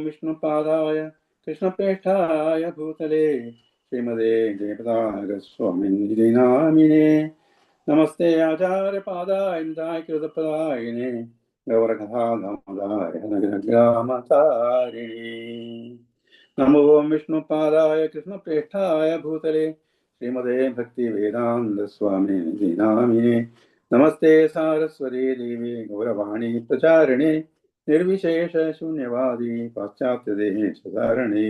विष्णुपादाय कृष्णप्रेष्ठाय भूतले श्रीमदे जयपताकस्वामिन् नामिने। नमस्ते आचार्यपादाय निताय कृतपदायिने गौरकथादामोदराय नगरग्रामतारिणे। नमो विष्णुपादाय कृष्णप्रेष्ठाय भूतले श्रीमदे भक्तिवेदान्तस्वामिनि नामिने। नमस्ते सारस्वती देवी गौरवाणी प्रचारिणे निर्विशेष शून्यवादी पाश्चात्यदेशधारिणे।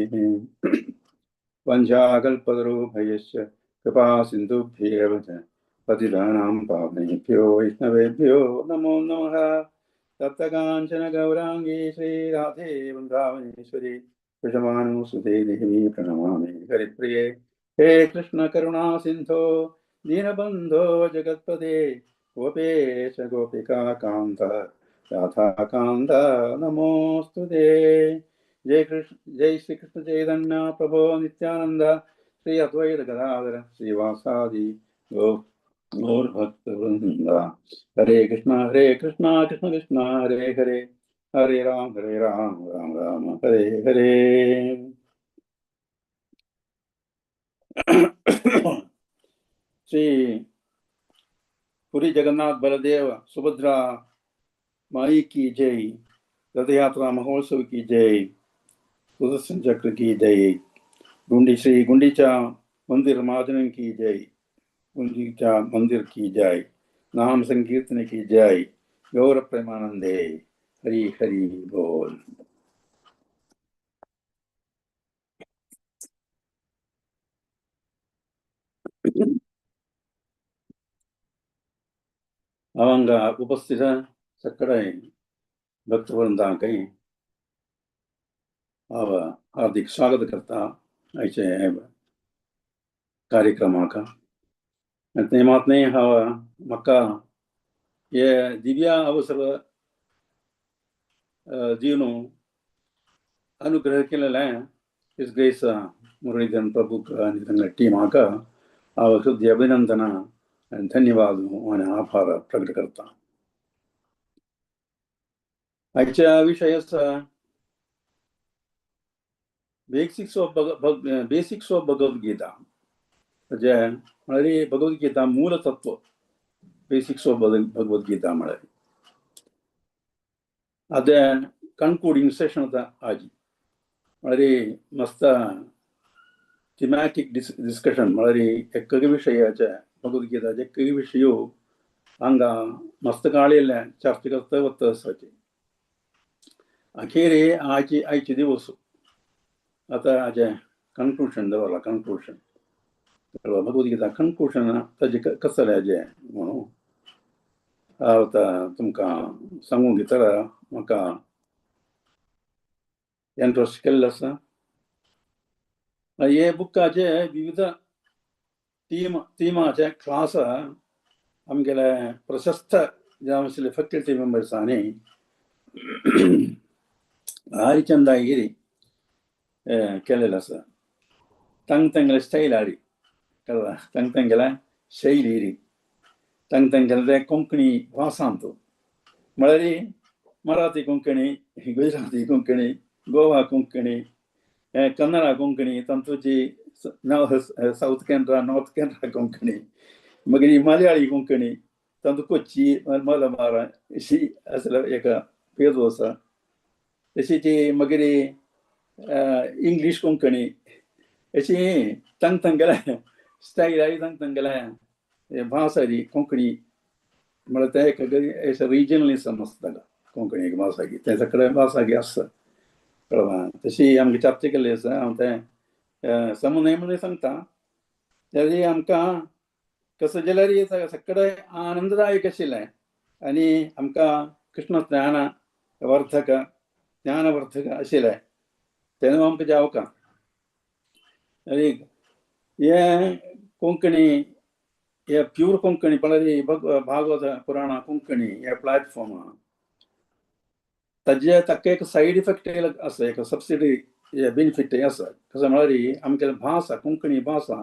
वञ्चाकल्पतरुभ्यश्च कृपा सिन्धुभ्येव च पतितानां पावनेभ्यो वैष्णवेभ्यो नमो नमः। तप्तकाञ्चन गौराङ्गी श्रीराधे वृन्दावनेश्वरी वृषभानुसुते देवी प्रणमामि हरिप्रिये। हे कृष्ण करुणा सिन्धो दीनबन्धो जगत्पते गोपेश गोपिका कान्त राधाकान्त नमोऽस्तु ते। जय कृष्ण जय श्री कृष्ण चैतन्य प्रभो नित्यानंद श्री अद्वैत गदाधर श्रीवासादि गौर भक्त वृंद। हरे कृष्णा कृष्ण कृष्ण हरे हरे, हरे राम राम राम हरे हरे। श्री पुरी जगन्नाथ बलदेव सुभद्रा माई की जय, रथ यात्रा महोत्सव की जय, सुदर्शन चक्र की जय, गुंडी श्री गुंडीचा मंदिर महाजन की जय, गुंडीचा मंदिर की जय, नाम संकीर्तन की जय, गौर प्रेमानंदे हरि हरि बोल। ಅವಂಗ ಉಪಸ್ಥಿತ ಸಕ್ಕಡೆ भक्तवृंदा कहीं हांव हार्दिक स्वागत करता आयचे कार्यक्रमा का। ते मात न्ही, हांव म्हाका हे दिव्य अवसर दिवन अनुग्रह केलेलें his grace Muralidharan प्रभूक आनी तांगल्या टिमाक हांव हृदय अभिनंदन आनी धन्यवाद आनी आभार प्रकट करता। आयच्या विशय आसा बेसिक्स ऑफ भगवद्गीता, म्हणजे म्हळ्यार भगवद्गीता मूल तत्व, बेसिक्स ऑफ भगवद्गीता म्हळ्यार आतां कन्क्लूडिंग सेशन आतां आजी म्हळ्यार मस्त थिमॅटीक डिस्कशन, म्हळ्यार एक विशयाचे भगवद्गीताचे एक विशय हांगा मस्त काळिल्लें चर्चा करता वता आसाची। अखेर आयची आयचे दिवस आतां हाजें कन्क्लुजन दवरलां, कन्क्लुजन भगवद्गीता कन्क्लुजन ताजें कसलें हाजें म्हणून हांव आतां तुमकां सांगूंक घेतला, म्हाका इंट्रस्ट केल्लो आसा। हे बुकाचे विविध थिमाचे क्लास आमगेले प्रशस्त जावन आशिल्ले फॅकल्टी मेंबर्सांनी भारी चंदागिरी केलेलें आसा। तांग तांगेले स्टायल हाडी कळ्ळा, तांग तांगेले शैली, तांग तांगेले कोंकणी भासांत, म्हळ्यार मराठी कोंकणी, गुजराती कोंकणी, गोवा कोंकणी, कन्नडा कोंकणी, तांतूची सावथ केनरा नॉर्थ केनरा कोंकणी, मागीर मलयाळी कोंकणी, तातूंत कोच्ची मलबार अशी असले एका पेजो आसा। तशीच मागीर इंग्लीश कोंकणी, अशी तांग तांगेले स्टायल आनी तांग तांगेले भास आनी कोंकणी म्हळ्यार तें एक रिजनलिसम आसता कोंकणी एक भासागी, तें सगळें भासागी आसता कळ्ळें। तशी आमकां चर्चा केल्ली आसा, हांव तें समन्वय म्हणून सांगता। तरी आमकां कसो जाल्यार सगळें आनंददायक आशिल्लें आनी आमकां कृष्ण ज्ञान वर्धक ज्ञानवर्धक आशिल्लें तेन्ना आमकां जावका। आनी हें कोंकणी हे प्यूर कोंकणी म्हळ्यार भागवत पुराणा कोंकणी हे प्लॅटफॉर्म ताजे ताका एक सायड इफेक्ट आसा, एक सबसिडी बेनिफीट आसा। कसो म्हळ्यार आमगेली भास कोंकणी भाशा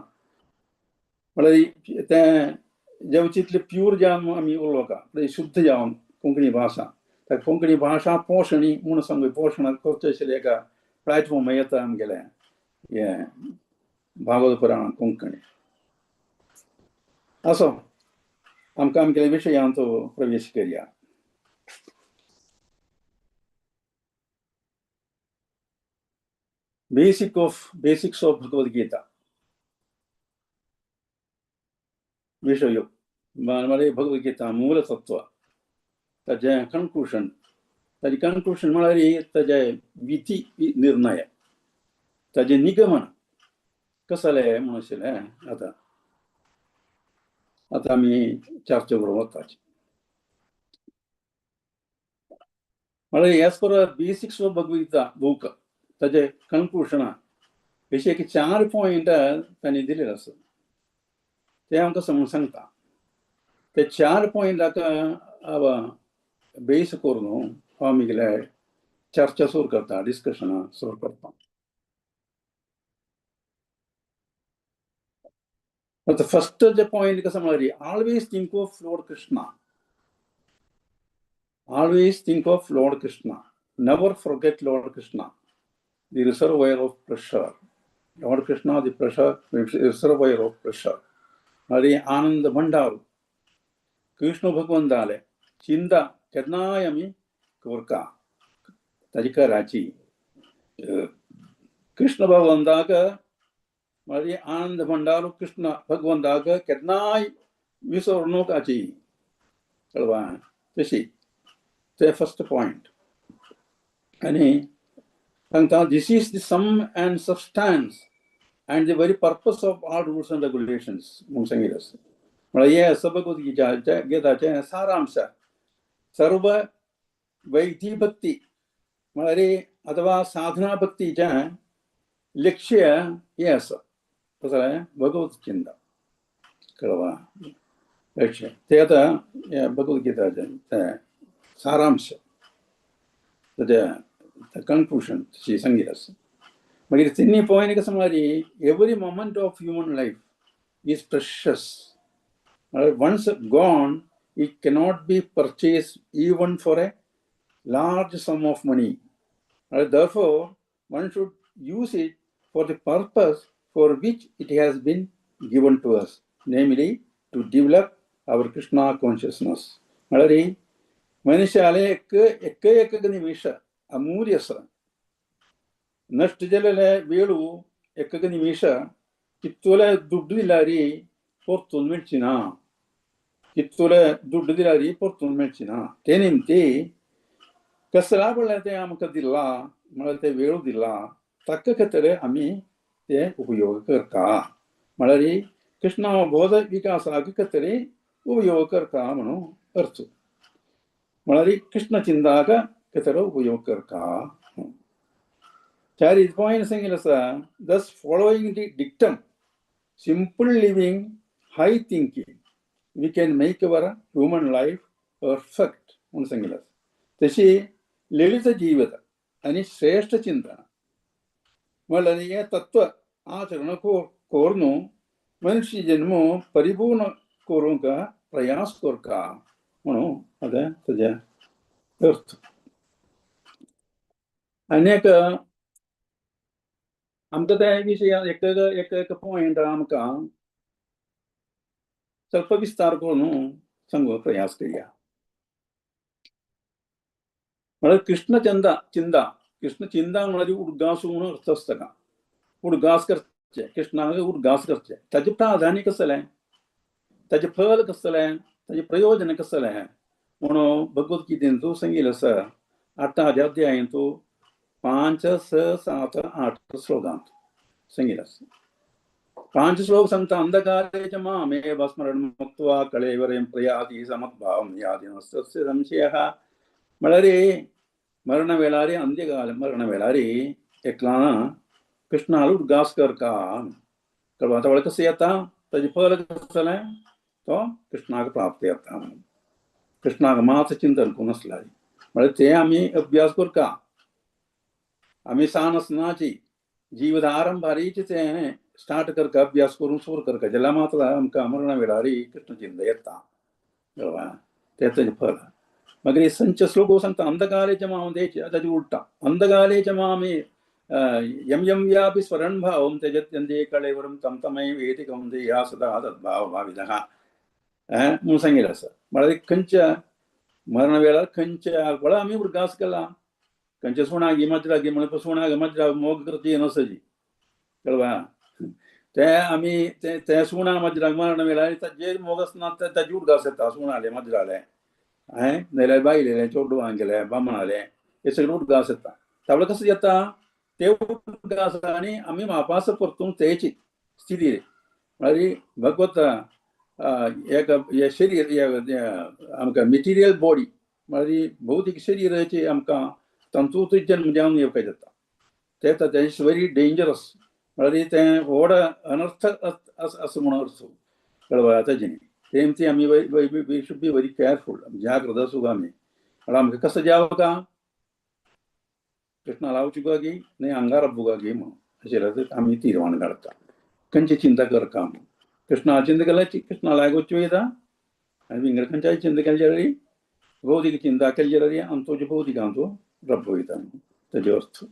म्हळ्यार तें जेवचे इतलें प्यूर जावन आमी उलोवका, शुद्ध जावन कोंकणी भाशा, कोंकणी भाशा पोशणी म्हूण सांगू, पोशण करचें आशिल्लें एका प्लॅटफॉर्म येता आमगेलें हें भागवत पुराण कोंकणी. असो आमकां आमगेल्या विशयांत प्रवेश करया. Basics of Bhagavad Gita विशय म्हळ्यार भगवद्गीता मूल तत्व ताजें कन्क्लूशन, ताजें कन्क्लूशन म्हळ्यार ताजें विधी निर्णय, ताजें निगमन कसलें म्हणून आशिल्लें. आतां आतां आमी चर्चा करूंक वताची. म्हळ्यार as per basics of Bhagavad Gita book ताजें कन्क्लूशना अशें एक 4 पॉयंट तांणी दिलेले आसा, ते आमकां समजून सांगता. ते 4 पॉयंटाक बेस करून हांव आमगेले चर्चा सुरू करता, डिस्कशनां सुरू करता. आतां फर्स्ट जे पॉयंट कसो म्हळ्यार always think of Lord Krishna, always think of Lord Krishna, never forget Lord Krishna, the reservoir of pleasure. Lord Krishna the pleasure reservoir of pleasure. आनी आनंद भंडार कृष्ण भगवंताले चिंता केन्नाय आमी करता ताजी कराची. कृष्ण भगवंताक म्हळ्यार आनंद भंडार कृष्ण भगवंताक केन्नाय विसरनकाची कळवा तशी ते फर्स्ट पॉयंट. आनी सांगता this is the sum and substance and the very purpose of all rules and regulations म्हूण सांगिल्लें आसा. म्हळ्यार हें आसा भगवद्गीताचें गीताचें सारांश. सर्व वैधी भक्ती म्हळ्यार अथवा साधना भक्तीचें लक्ष्य हें आसा, कसलें भगवत चिंता कळवा लक्ष्य. तें आतां हें भगवद्गीताचें तें सारांश, ताजें कन्क्लूशन तशी सांगिल्लें आसा. मागीर तिन्ही पॉयंट कसो म्हळ्यार every moment of human life is precious. Once gone it cannot be purchased even for a large sum of money. Therefore, one should use it for the purpose for which it has been given to us, namely to develop our Krishna consciousness. म्हळ्यार मनुष्याले एक एक एक निमिष अमूल्य आसा. नश्ट जालेले वेळू एक निमिष कितले दुड्ड दिल्यार परतून मेळची ना, कितले दुड्ड दिल्यार परतून मेळची ना. ते निमती कसला पडल्यार तें आमकां दिला म्हळ्यार ते वेळू दिला ताका खातीर आमी ते उपयोग करता. म्हळ्यार कृष्ण बोध विकासाक खातीर उपयोग करता म्हणून अर्थ. म्हळ्यार कृष्ण चिंताक खातीर उपयोग करता. 4 पॉयंट सांगिल्लें आसा thus following the dictum simple living high thinking we can make our human life perfect म्हणून सांगिल्लें आसा. तशी ललित जीवित आनी श्रेश्ठ चिंतन म्हळ्यार हें तत्व आचरण करून मनुष्य जन्म परिपूर्ण करूंक प्रयास करता म्हणून आतां ताजें अर्थ. आनी एक आमकां त्या विशयान एक एक एक पॉयंट आमकां ಸ್ವಲ್ಪ विस्तार करून सांगूंक प्रयास करया. म्हळ्यार कृष्ण चिंता, चिंता कृष्ण चिंता म्हळ्यार उडगास म्हणून अर्थ आसता का उडगास करचें, कृष्णाक उडगास करचें. ताजें प्राधान्य कसलें, ताजें फल कसलें, ताजें प्रयोजन कसलें म्हणून भगवद्गीतेंतू सांगिल्लें आसा 8 अध्यायंतू 5, 6, 7, 8 श्लोकांत सांगिल्लें आसा. 5 श्लोक सांगता अंधकारे च मामेव स्मरण मुक्त्वा कळेवरें प्रयाति समद्भावं याति नस्तस्य संशयः. म्हळ्यार मरण वेळार अंत्यकाल मरण वेळार एकला कृष्णाल उडगास करता कळवा आतां कशें येता ताजें फल कसलें तो कृष्णाक प्राप्त येता. कृष्णाक मात चिंतन करून आसल्यार म्हळ्यार ते आमी अभ्यास करता. आमी सान आसनाची जीवित आरंभारीच तें स्टार्ट करता, अभ्यास करून सुरू करता, जाल्यार मात्र आमकां मरणा वेळार कृष्ण चिंता येता कळवा तें ताजें फल. मागीर संच श्लोक सांगता अंधकारे च माम ताजे उलटा अंधकारे च मामे यम यम व्यापी स्मरण भावम त्यजत्यंते कळेवरम तम तमय वेति कौंतेया सदा तद्भाव भावितः म्हणून सांगितलं आसा. म्हळ्यार खंयच्या मरणा वेळार खंयच्या पळय आमी उडगास केला खंयच्या सुणाक माजराक म्हणून सुणाक माजराक मोग करची नसची कळवा ते आमी ते सुणा माजराक मरणा वेळार ताजेर मोग आसना ताजी उडगास येता सुणाले माजराले नाल्यार बायलेले चेडवांक गेले बामणाले हे सगळे उडगास येता. तावळ कसं येता ते उडगास आनी आमी मापास परतून तेची स्थिती म्हळ्यार भगवत एक हे शरीर आमकां मिटिरियल बॉडी म्हळ्यार भौतीक शरीराची आमकां तातूंत जन्म जावन येवपाक जाता. ते तें is very dangerous म्हळ्यार तें व्हड अनर्थ असो म्हणून अर्थ कळवा ताजें तेम ती आमी we should be very careful जाग्रत आसूंक आमी. म्हळ्यार आमकां कसो जावका कृष्णा लावचुका की न्हय अंगार बुगा की म्हणून अशें आमी तीर्मान काडटा. खंयची चिंता करता म्हणून कृष्णा चिंता केल्यार कृष्णा लागूच वयता आनी विंगड खंयच्याय चिंता केली जाल्यार भौतीक चिंता केली जाल्यार आमचो भौतीक आमचो रब्ब वयता ताजे अर्थ.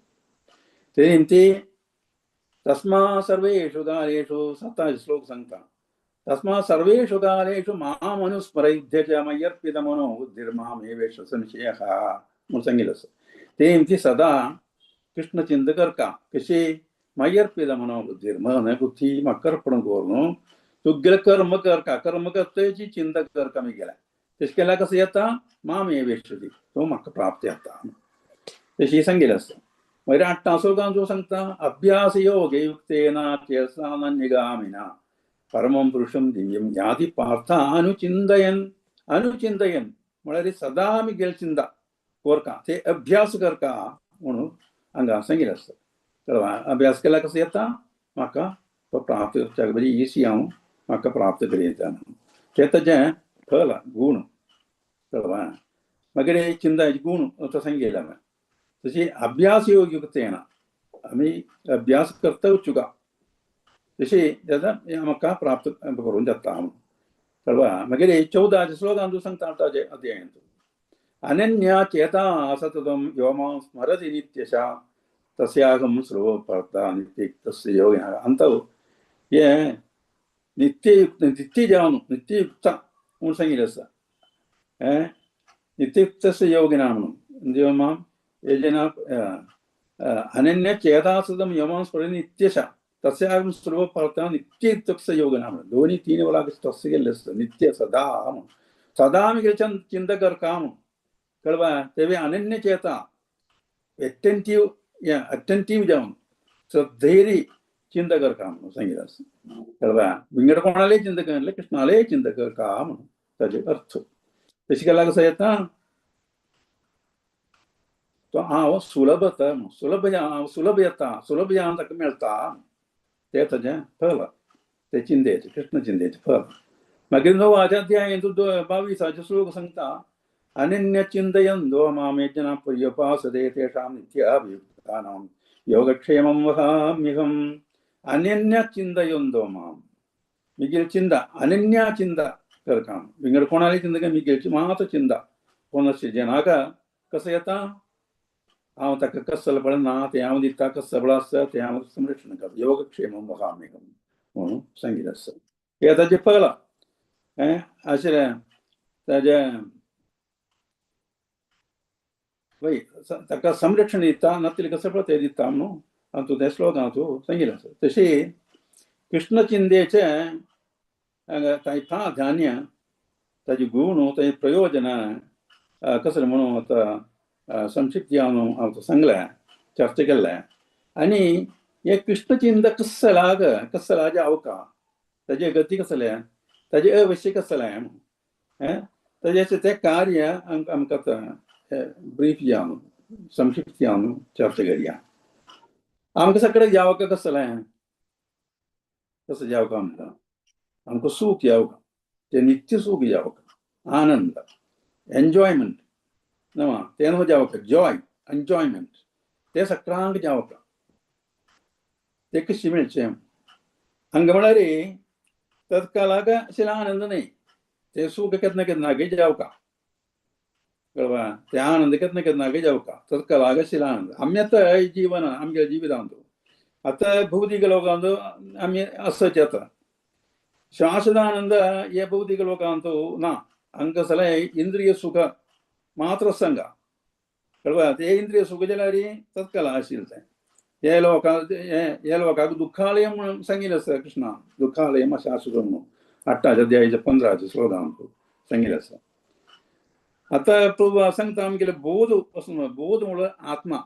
ते निमती तस्मा सर्वेषु कालेषु सत्तावीस श्लोक सांगता तस्मा सर्वेषु कालेषु माम अनुस्मरयुध्य च मय्यर्पित मनो बुद्धिर्मामेवेष संशयः म्हणून सांगितलं आसा. ते निमती सदा कृष्ण चिंता करका कशी मय्यर्पित मनो बुद्धिर मन बुद्धी म्हाका अर्पण करून तुगेलें कर्म करका कर्म करतची चिंता करका मी गेल्या तशें केल्यार कसं येता मामेवेषती तो म्हाका प्राप्त जाता तशी सांगितलें आसा. मागीर आठ्ठां श्लोकान जो सांगता अभ्यास योगे युक्तेन चेतसानन्यगामिना परमं पुरुषं दिव्यं याति पार्थ अनुचिंतयन. अनुचिंतयन म्हळ्यार सदा आमी गेल चिंता करका ते अभ्यास करका म्हणून हांगा सांगितलें आसता. कळवा अभ्यास केल्यार कसं येता म्हाका तो प्राप्त करच्याक बरी इसी हांव म्हाका प्राप्त करीत तें ताजें फल गूण कळवा. मागीर चिंता गूण तो सांगितलें हांवें. तशी अभ्यास योग युक्तेन आमी अभ्यास करता चुका तशी जाता म्हाका प्राप्त करून जाता म्हणून कळवा. मागीर 14 श्लोकान तूं सांगता ताजे अध्यायांत अनन्या चेता सततं यो मां स्मरति नित्यशा तस्याहं सर्वपार्था नित्ययुक्तस्य योगिनः. अंतव हे नित्ययुक्त नित्य जावन नित्ययुक्त म्हणून सांगितलें आसा. नित्ययुक्तस्य योगिनः म्हणून यो मां हे जना अनन्य चेतासदम यमां स्मरति नित्यशा तस्याहं सर्वपार्था नित्ययुक्तस्य योगिनः म्हणून दोन्ही तीन वेळा तस्य गेल्लें आसता नित्य सदा म्हणून सदा आमी कितें चिंता करका म्हणून कळवा. तेवे अनन्य चेता अटेंटीव अटेंटीव जावन श्रद्धेरी चिंता करका म्हणून सांगितलें आसा. कळवा विंगड कोणालेय चिंता करले कृष्णालेय चिंता करका म्हणून ताजे अर्थ. तशें केल्यार कसो येता तो हांव सुलभता सुलभ सुलभ येता सुलभ जावन ताका मेळटा तें ताजें फल ते चिंतेचें कृष्ण चिंतेचें फल. मागीर णवाच्या अध्यायेंत 22 श्लोक सांगता अनन्य चिंतयन्तो मामे जना पर्युपासते तेषां नित्याभियुक्तानां योगक्षेमं वहाम्यहम्. अनन्य चिंतयन्तो मां मिगेल चिंता अनन्या चिंता करका विंगड कोणाली चिंता कर मिगेलची मात चिंता कोणाची जनाका कसं येता हांव ताका कसलो पळय ना तें हांव दिता कसो आसता तें हांव संरक्षण करता योगक्षेमं वहाम्यहम् म्हणून सांगितलें आसा. हें ताजें फल अशें ताजें वय ताका संरक्षण दिता नातलें कसं पळय तें दिता म्हणून हांव तूं त्या श्लोकांत तूं सांगितलें आसा. तशी कृष्ण चिंतेचें ताजें प्राधान्य ताजे गूण ताजें प्रयोजन कसलें म्हणून आतां संक्षिप्त हांव तो सांगलें चर्चा केल्लें. आनी हे कृष्ण चिंता कसं लाग कसं लाग आवका ताजे गती कसलें ताजें अवश्य कसलें ताजें तें कार्य आमकां ब्रीफ जावन संक्षिप्त जावन चर्चा करया. आमकां सगळें जावका कसलें कसं जावका आमकां आमकां सूख जावका तें नित्य सूख जावका आनंद एन्जॉयमेंट न्हय तें न्हू जावका जॉय एन्जॉयमेंट तें सगळ्यांक जावका तें कशें मेळचें हांगा म्हळ्यार तत्कालाक अशें आनंद न्हय तें सूख केन्ना केन्ना जावका कळवा ते आनंद केन्ना केन्ना जावका तत्काल आशिल्लो आनंद. आमी आतां जीवन आमगे जिवितांत आतां भौतीक लोकांत आमी आसचे. आतां शाश्वतानंद हे भौतीक लोकांत ना. हांगा इंद्रिय सुख मात्र सांगा. कळवा ते इंद्रिय सुख जाल्यार तत्काल आशिल्लें तें. हे लोकांक हे लोकांक दुःखालय म्हणून सांगिल्लें आसा कृष्णा. दुःखालय शाश्वत म्हणून 8 अध्यायाच्या 15 श्लोकांत सांगिल्लें आसा. आतां प्रभु सांगता आमगेले बोध आसून बोध म्हणल्यार आत्मा.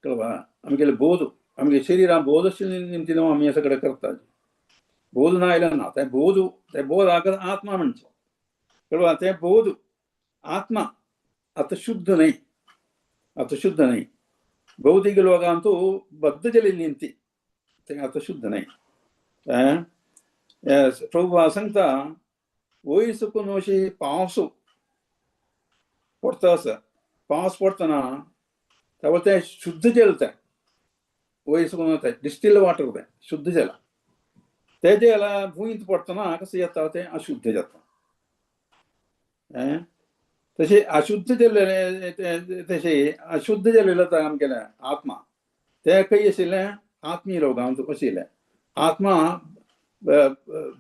कळवा आमगेले बोध आमगे शरिरान बोध निमतीन आमी सगळें करता. बोध ना आयलें ना तें बोध तें बोधाक आत्मा म्हणचें. कळवा तें बोध आत्मा आतां शुद्ध न्हय. आतां शुद्ध न्हय. भौतीक लोकांत बद्द जाल्ली निमती तें आतां शुद्ध न्हय. प्रभु सांगता वयर सकून अशी पावस पडटा आसा. पावस पडटना तेन्ना तें शुद्ध जल तें वयर सकून तें डिस्टील वॉटर तें शुद्ध जल. तें जल भुंयंत पडटना कशें जाता तें अशुद्ध जाता. तशें अशुद्ध जाल्लें तशें अशुद्ध जाल्लें आतां आमगेलें आत्मा तें खंय आशिल्लें आत्मीय लोकांत आशिल्लें. आत्मा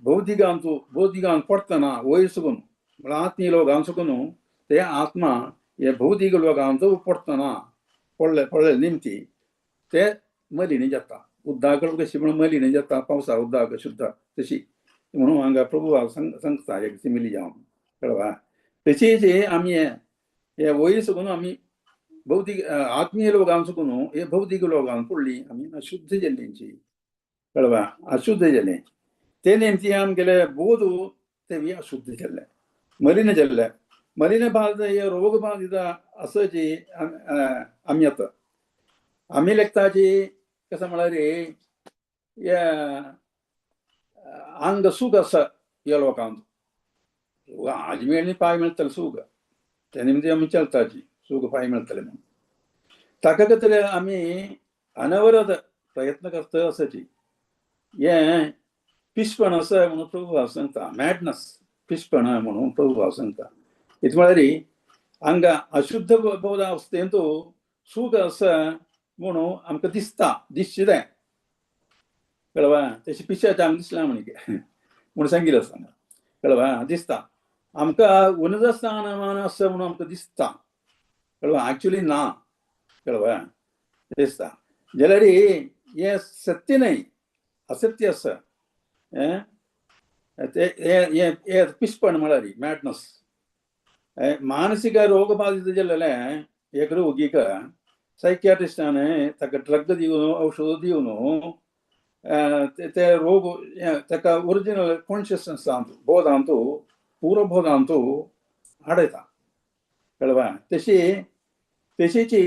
बौद्धिकांत बौद्धिकांत पडटना वयर सकून म्हळ्यार आत्मीय लोकांत सकून ते आत्मा हे भौतीक लोकांत पडटना पडले पडले निमती ते मलिनी जाता. उदक कशी म्हणून मलिनी जाता पावसा उदक शुद्ध तशी म्हणून हांगा प्रभु सांगता एक सिमिली जावन. कळवा तशीच आमी हे वयर सकून आमी भौतीक आत्मीय लोकांत सकून हे भौतीक लोकांत पडली आमी अशुद्ध जाल्लींची. कळवा अशुद्ध जालें ते निमती आमगेले बोध ते अशुद्ध जाल्ले मलिन जाल्ले. मलिन बाध हे रोग बाधित आसची आमी आतां आमी लेखताची कसं म्हळ्यार हे अंग सूख आसा ह्या लोकांत. आज मेळ्ळी पांय मेळटले सूख ते निमती आमी चलताची सूख पांय मेळटले म्हणून. ताका खातीर आमी अनवरत प्रयत्न करता आसाची. हें पिशपण आसा म्हणून प्रभु सांगता. मॅडनस पिशपण म्हणून प्रभु सांगता. इतलें म्हळ्यार हांगा अशुद्ध बोध अवस्थेंत सूख आसा म्हणून आमकां दिसता दिसचें तें. कळवा तशें पिशाचें आमकां दिसलां म्हण म्हणून सांगिल्लें आसा. कळवा दिसता आमकां उन्नत स्थानमान आसा म्हणून आमकां दिसता. कळवा एक्चुअली ना. कळवा दिसता जाल्यार हें सत्य न्हय असत्य आसा. हें पिशपण म्हळ्यार मॅडनस. मानसीक रोग बाधित जाल्लें एक रोगीक सैकियाट्रिस्टान ताका ड्रग दिवन औषध दिवन ते रोग ताका ओरिजिनल कॉन्शियसनेसांत बोधांत पूर्व बोधांत हाडयता. कळवा तशी तशीची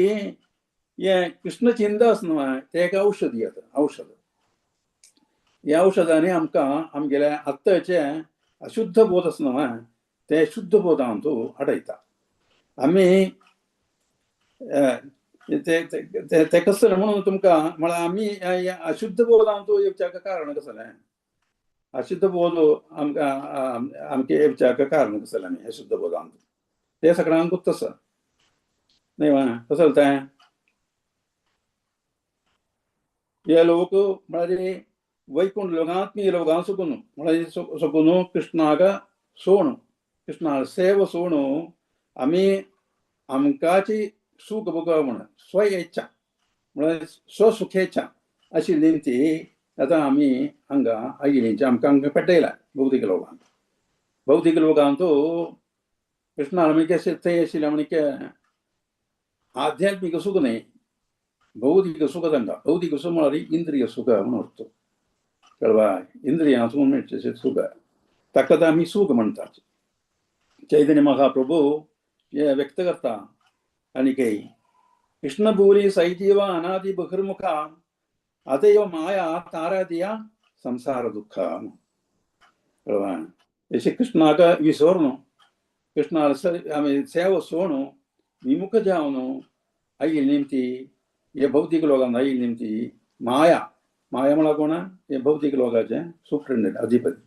हें कृष्ण चिंता आसा न्हय तें एक औषध येता. औषध ह्या औषधांनी आमकां आमगेल्या आत्ताचें अशुद्ध बोध आसा न्हय ते शुद्ध बोधांत हाडयता. आमी ते कसलें म्हणून तुमकां म्हळ्यार आमी अशुद्ध बोधांत येवच्याक कारण कसलें अशुद्ध बोध आमकां आमकां येवच्याक कारण कसलें आमी अशुद्ध बोधांत ते सगळ्यांकूच आसा न्हय वा कसलें तें. हे लोक म्हळ्यार वैकुंठ लोक आत्मीय लोकां सकून म्हळ्यार सकून कृष्णाक सोण कृष्णा सेवा सोण आमी आमकांची सुख भोगप म्हणून स्व इच्छा म्हळ्यार स्वसुखेच्छा अशी निमती आतां आमी हांगा आयिल्लींची आमकां हांगा पेटयला भौतीक लोकांक. भौतीक लोकांत कृष्णा आमी थंय आशिल्लें म्हण आध्यात्मीक सुख न्हय भौतीक सुख तांकां. भौतीक सुख म्हळ्यार इंद्रिय सुख म्हणून अर्थ. कळवा इंद्रियां मेळचें सुख ताका आमी सुख म्हणटात. चैतन्य महाप्रभू हे व्यक्त करता आनी काही कृष्ण बोली सैजीव अनादि बहिर्मुखा अतएव माया तारा दिया संसार दुःख. कळवा तशें कृष्णाक विसर कृष्णा आमी सेवा सोणू विमुख जावन आयिल्ली निमती हे भौतीक लोकांक आयिल्ली निमती माया. माया म्हळ्यार कोण हे भौतीक लोकांचे सुप्रिंटेंडंट अधिपती.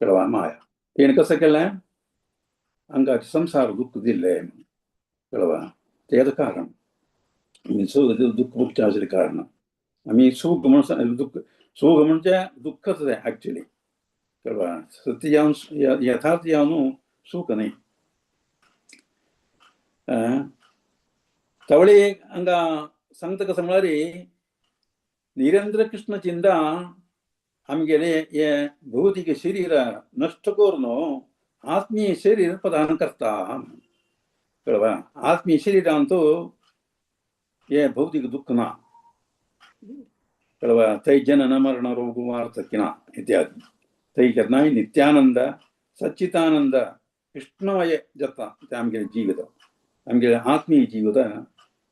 कळवा माया तेणें कसं केलें हांगा संसार दुःख दिल्लें. कळवा तें कारण सगळें दुख्ख भोगचें आशिल्लें कारण आमी सूख म्हणून दुख्ख, सूख म्हणजे दुःखच तें एक्चुअली. कळवा सत्य जावन यथार्थ जावन सूख न्हय. तवळे हांगा सांगता कसं म्हळ्यार निरेंद्र कृष्ण चिंता आमगेले हे भौतिक शरीर नश्ट करून आत्मीय शरीर प्रदान करता. कळवा आत्मीय शरीरांत हे भौतिक दुःख ना. कळवा थंय जनन मरण रोग वार्धक्य ना इत्यादी. थंय केन्नाय नित्यानंद सच्चिदानंद कृष्णमय जाता तें आमगेलें जिवीत, आमगेलें आत्मीय जिवीत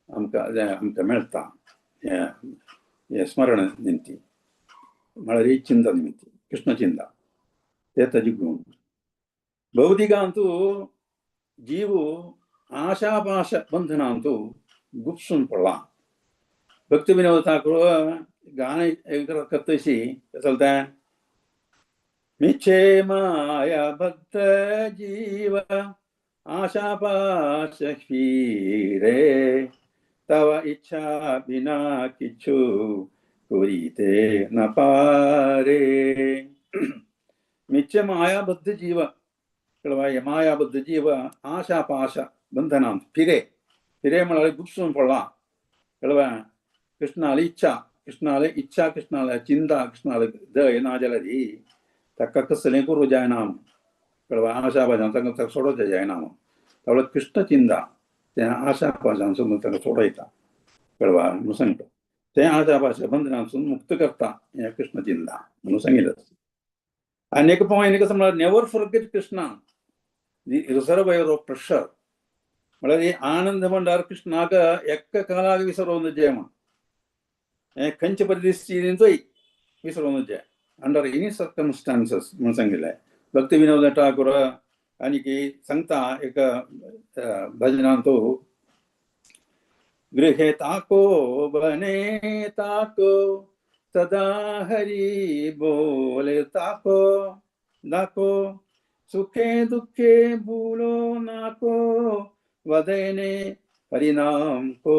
आमकां आमकां मेळटा हें स्मरण निमती म्हळ्यार चिंता निमित्ती कृष्ण चिंता ते ताजी गुण. भौतिकांतु जीव आशापाश बंधनांतु गुप्सून पडला. भक्ती विनोद ठाकूर गाणें करतशी चलता मिच्छे माया भक्त जीव आशापाश फिरे तव इच्छा बिना किछु करिते न पारे. मिच्छे मायाबद्ध जीव कळवा मायाबद्ध जीव आशापाश बंधनांत फिरे फिरे म्हळ्यार गुप्सून पडला. कळवा कृष्णाली इच्छा, कृष्णाले इच्छा, कृष्णाले चिंता, कृष्णाले दय ना जाल्यार ताका कसलें करूं जायना. कळवा आशापाशान तांकां ताका सोडोवचें जायना. तावळ कृष्ण चिंता तें आशापाशांसून ताका सोडयता. कळवा म्हणून सांगता तें आशापाशा बंधनांसून मुक्त करता हें कृष्ण चिंता म्हणून सांगितलं. आनी एक पॉयंट कसं म्हळ्यार never forget Krishna the reservoir of pressure. म्हळ्यार ही आनंद भंडार कृष्णाक एक्क कालाक विसरोवन जाय म्हण हें खंयचे परिस्थितींतूय विसरोवन जाय अंडर एनी सर्कमस्टान्सीस म्हणून सांगिल्लें. भक्ती विनोद ठाकूर आनी की सांगता एक भजनांतु गृहे ताको बने ताको सदा हरी बोले ताको दाको सुखे दुखे भूलो नाको वदने हरिनाम को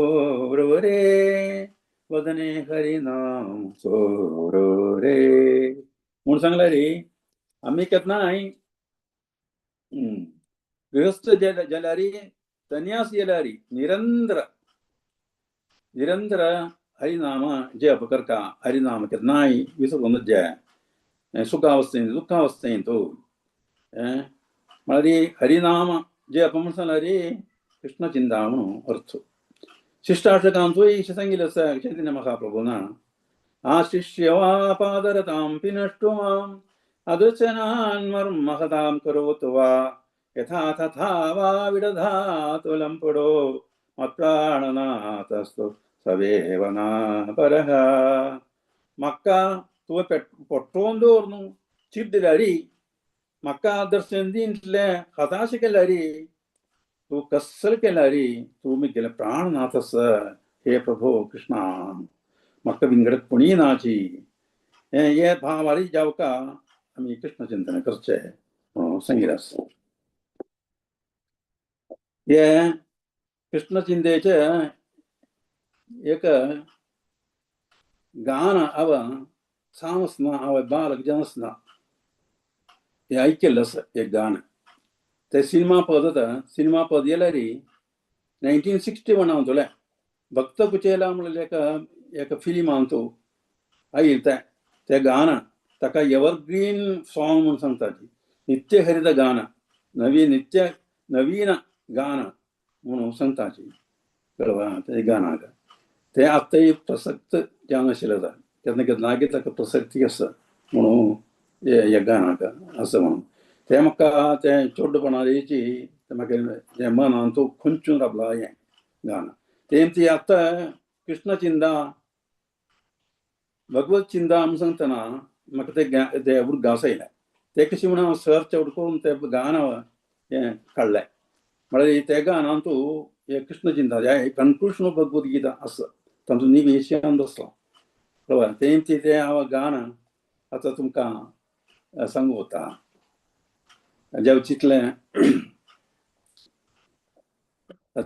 रे वदने हरिनाम सोरो रे. म्हूण सांगलें रे आमी केन्नाय गृहस्थ जाल्यार सन्यास जाल्यार निरंतर निरंतर हरिनाम जप करता. हरिनाम केन्नाय विसरून जाय सुखावस्थेंत दुःखावस्थेंत म्हळ्यार हरिनाम जप म्हण सांगल्यार कृष्ण चिंता म्हणून अर्थ. शिष्टाष्टकांतूय अशें सांगिल्लें आसा चैतन्य महाप्रभुना आशिष्य वा पादरतां पिनष्टु माम् अदर्शनान् मर्महतां करोतु वा यथा तथा वा विदधातु लम्पडो मत्प्राणनाथस्तु सवेव नापरः. म्हाका तुवें पोटोवन दवर न्हू चीट दिल्यार म्हाका दर्शन दितलें हताश केल्यार तूं कसल केल्यार तूं म्हगेलें प्राणनाथ आसा हे प्रभो कृष्णा म्हाका विंगड कोणीय नाची हे भावारी जावका आमी कृष्ण चिंतन करचें म्हणून सांगिल्लें आसा. हे कृष्ण चिंतेचें एक गाणं हांव सान आसतना हांव बालक जावन आसतना हें आयकिल्लें आसा एक गाणें. ते सिनेमा पद आतां सिनेमा पद येयल्यार 1961 हांव भक्त कुचेला म्हणलें एका एका फिल्मांत आयिल्लें तें तें गाणं ताका एवरग्रीन सॉंग म्हूण सांगता. नित्य हरित गाणं नवीन नित्य नवीन गाणं म्हणून सांगता. कळवा तें गाणाक तें आतांय प्रसक्त जावन आशिल्लें आसा केन्ना केन्ना ताका प्रसक्ती आसा म्हणून ह्या गाणाक आसा म्हणून तें म्हाका तें चोड्डपणाची तें म्हाका तें मनांत खंचून रावलां हें गाणं. तें ती आतां कृष्ण चिंता भगवत चिंता म्हूण सांगतना म्हाका तें तें उडगास आयलें. तें कशें म्हूण हांव सर्च आवट करून तें गाणं हें काडलें. म्हळ्यार तें गाणांत हें कृष्ण चिंता हें कन्क्लूशन ऑफ भगवत गीता आसा तांचो निवेश बसला. कळ्ळें तें तें हांव गाणं आतां तुमकां सांगू वता. जेव चिंतलें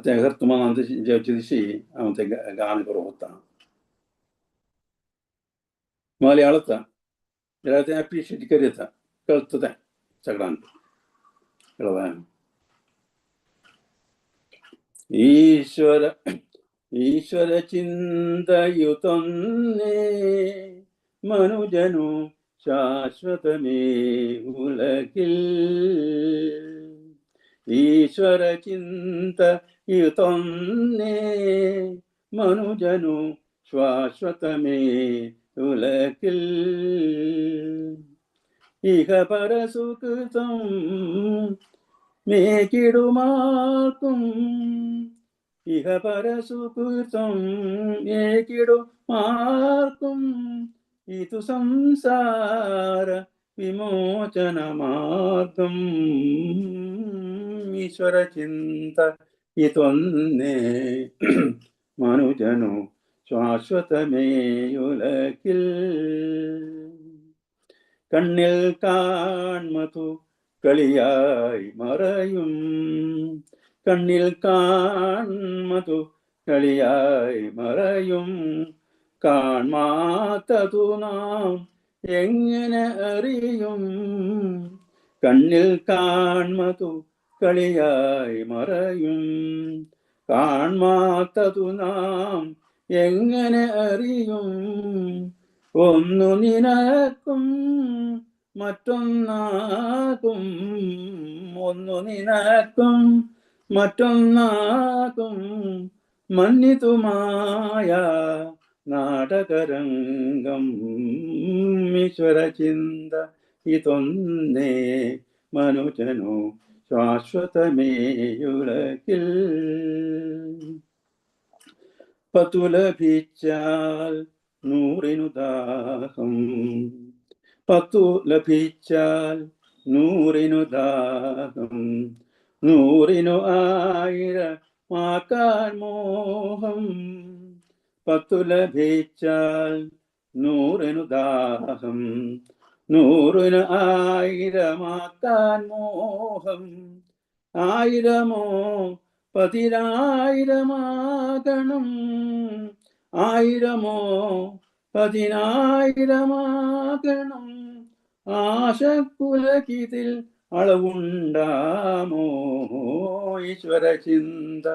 तें अर्थ मनान जेवचे दिशी हांव तें गाणें बरोवंक वता. मलयाळता जाल्यार तें एप्रिशिएट करता, कळटा तें सगळ्यांक. कळ्ळें? ഈശ്വര ഈശ്വര ചിന്തയുതൊന്നേ മനുജനു ശാശ്വതമേ ഉലകിൽ. ഈശ്വര ചിന്തയുതൊന്നേ മനുജനു ശാശ്വതമേ ഉലകിൽ. ഇഹ പരസുകൃതം മേകിടുമാർക്കും, ഇഹ പരസുകൃതം മേകിടുമാർക്കും ഇതു സംസാര വിമോചനമാർഗം. ഈശ്വര ചിന്ത ഇതൊന്നേ മനുജനു ശാശ്വതമേയുലകിൽ. കണ്ണിൽ കാൺമതു കളിയായി മറയും, കണ്ണിൽ കാൺമതു കളിയായി മറയും, കാൺമാത്തതു നാം എങ്ങനെ അറിയും? കണ്ണിൽ കാൺമതു കളിയായി മറയും, കാൺമാത്തതു നാം എങ്ങനെ അറിയും? ഒന്നു നിനക്കും മറ്റൊന്നാകും, ഒന്നു നിനക്കും മറ്റൊന്നാകും, മന്നിതുമായ നാടകരംഗം. ഈശ്വര ചിന്ത ഇതൊന്നേ മനുജനു ശാശ്വതമേയുലകിൽ. പത്തു ലഭിച്ചാൽ നൂറിനു ദാഹം, പത്തു ലഭിച്ചാൽ നൂറിനു ദാഹം, നൂറിനു ആയിരമാക്കാൻ മോഹം. പത്തു ലഭിച്ചാൽ നൂറിനു ദാഹം, നൂറിനു ആയിരമാക്കാൻ മോഹം. ആയിരമോ പതിനായിരമാകണം, ആയിരമോ പതിനായിരമാകണം, ആശക്കുലകിതിൽ അളവുണ്ടാമോ? ഈശ്വര ചിന്ത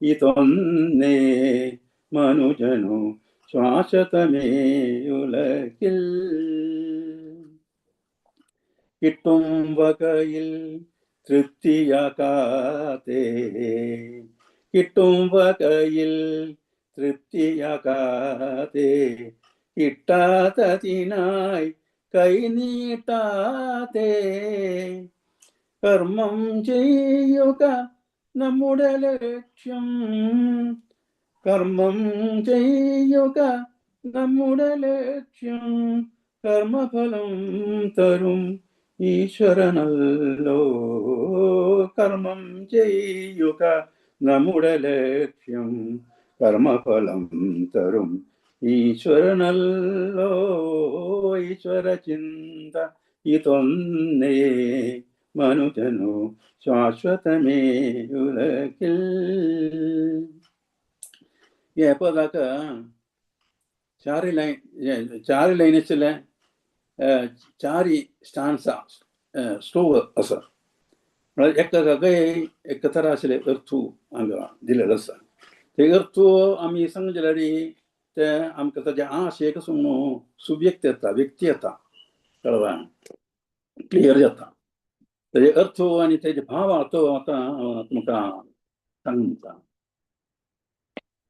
ഇതൊന്നേ മനുജനു ശാശ്വതമേയുലകിൽ. കിട്ടും വകയിൽ തൃപ്തിയാകാതെ, കിട്ടും വകയിൽ തൃപ്തിയാകാതെ, കിട്ടാത്തതിനായി കൈനീട്ടാതെ, കർമ്മം ചെയ്യുക നമ്മുടെ ലക്ഷ്യം, കർമ്മം ചെയ്യുക നമ്മുടെ ലക്ഷ്യം, കർമ്മഫലം തരും ഈശ്വരനല്ലോ. കർമ്മം ചെയ്യുക നമ്മുടെ ലക്ഷ്യം, കർമ്മഫലം തരും ഈശ്വരനല്ലോ. ഈശ്വര ചിന്ത ഇതൊന്നേ മനുജനു ശാശ്വതമേയുലകിൽ. हे पदाक चारी लायन, चारी लायन आशिल्ले, चारी स्टान्सा स्लोक आसा. म्हळ्यार एकाक एक तरा आशिल्ले अर्थू हांगा दिलेलो आसा. ते अर्थू आमी सांगले जाल्यार ते आमकां ताजे आशय कसो म्हणून सुव्यक्त येता, व्यक्ती येता, कळ्ळें, क्लियर जाता तेजे अर्थ आनी तेजे भाव. तो आतां तुमकां सांगता.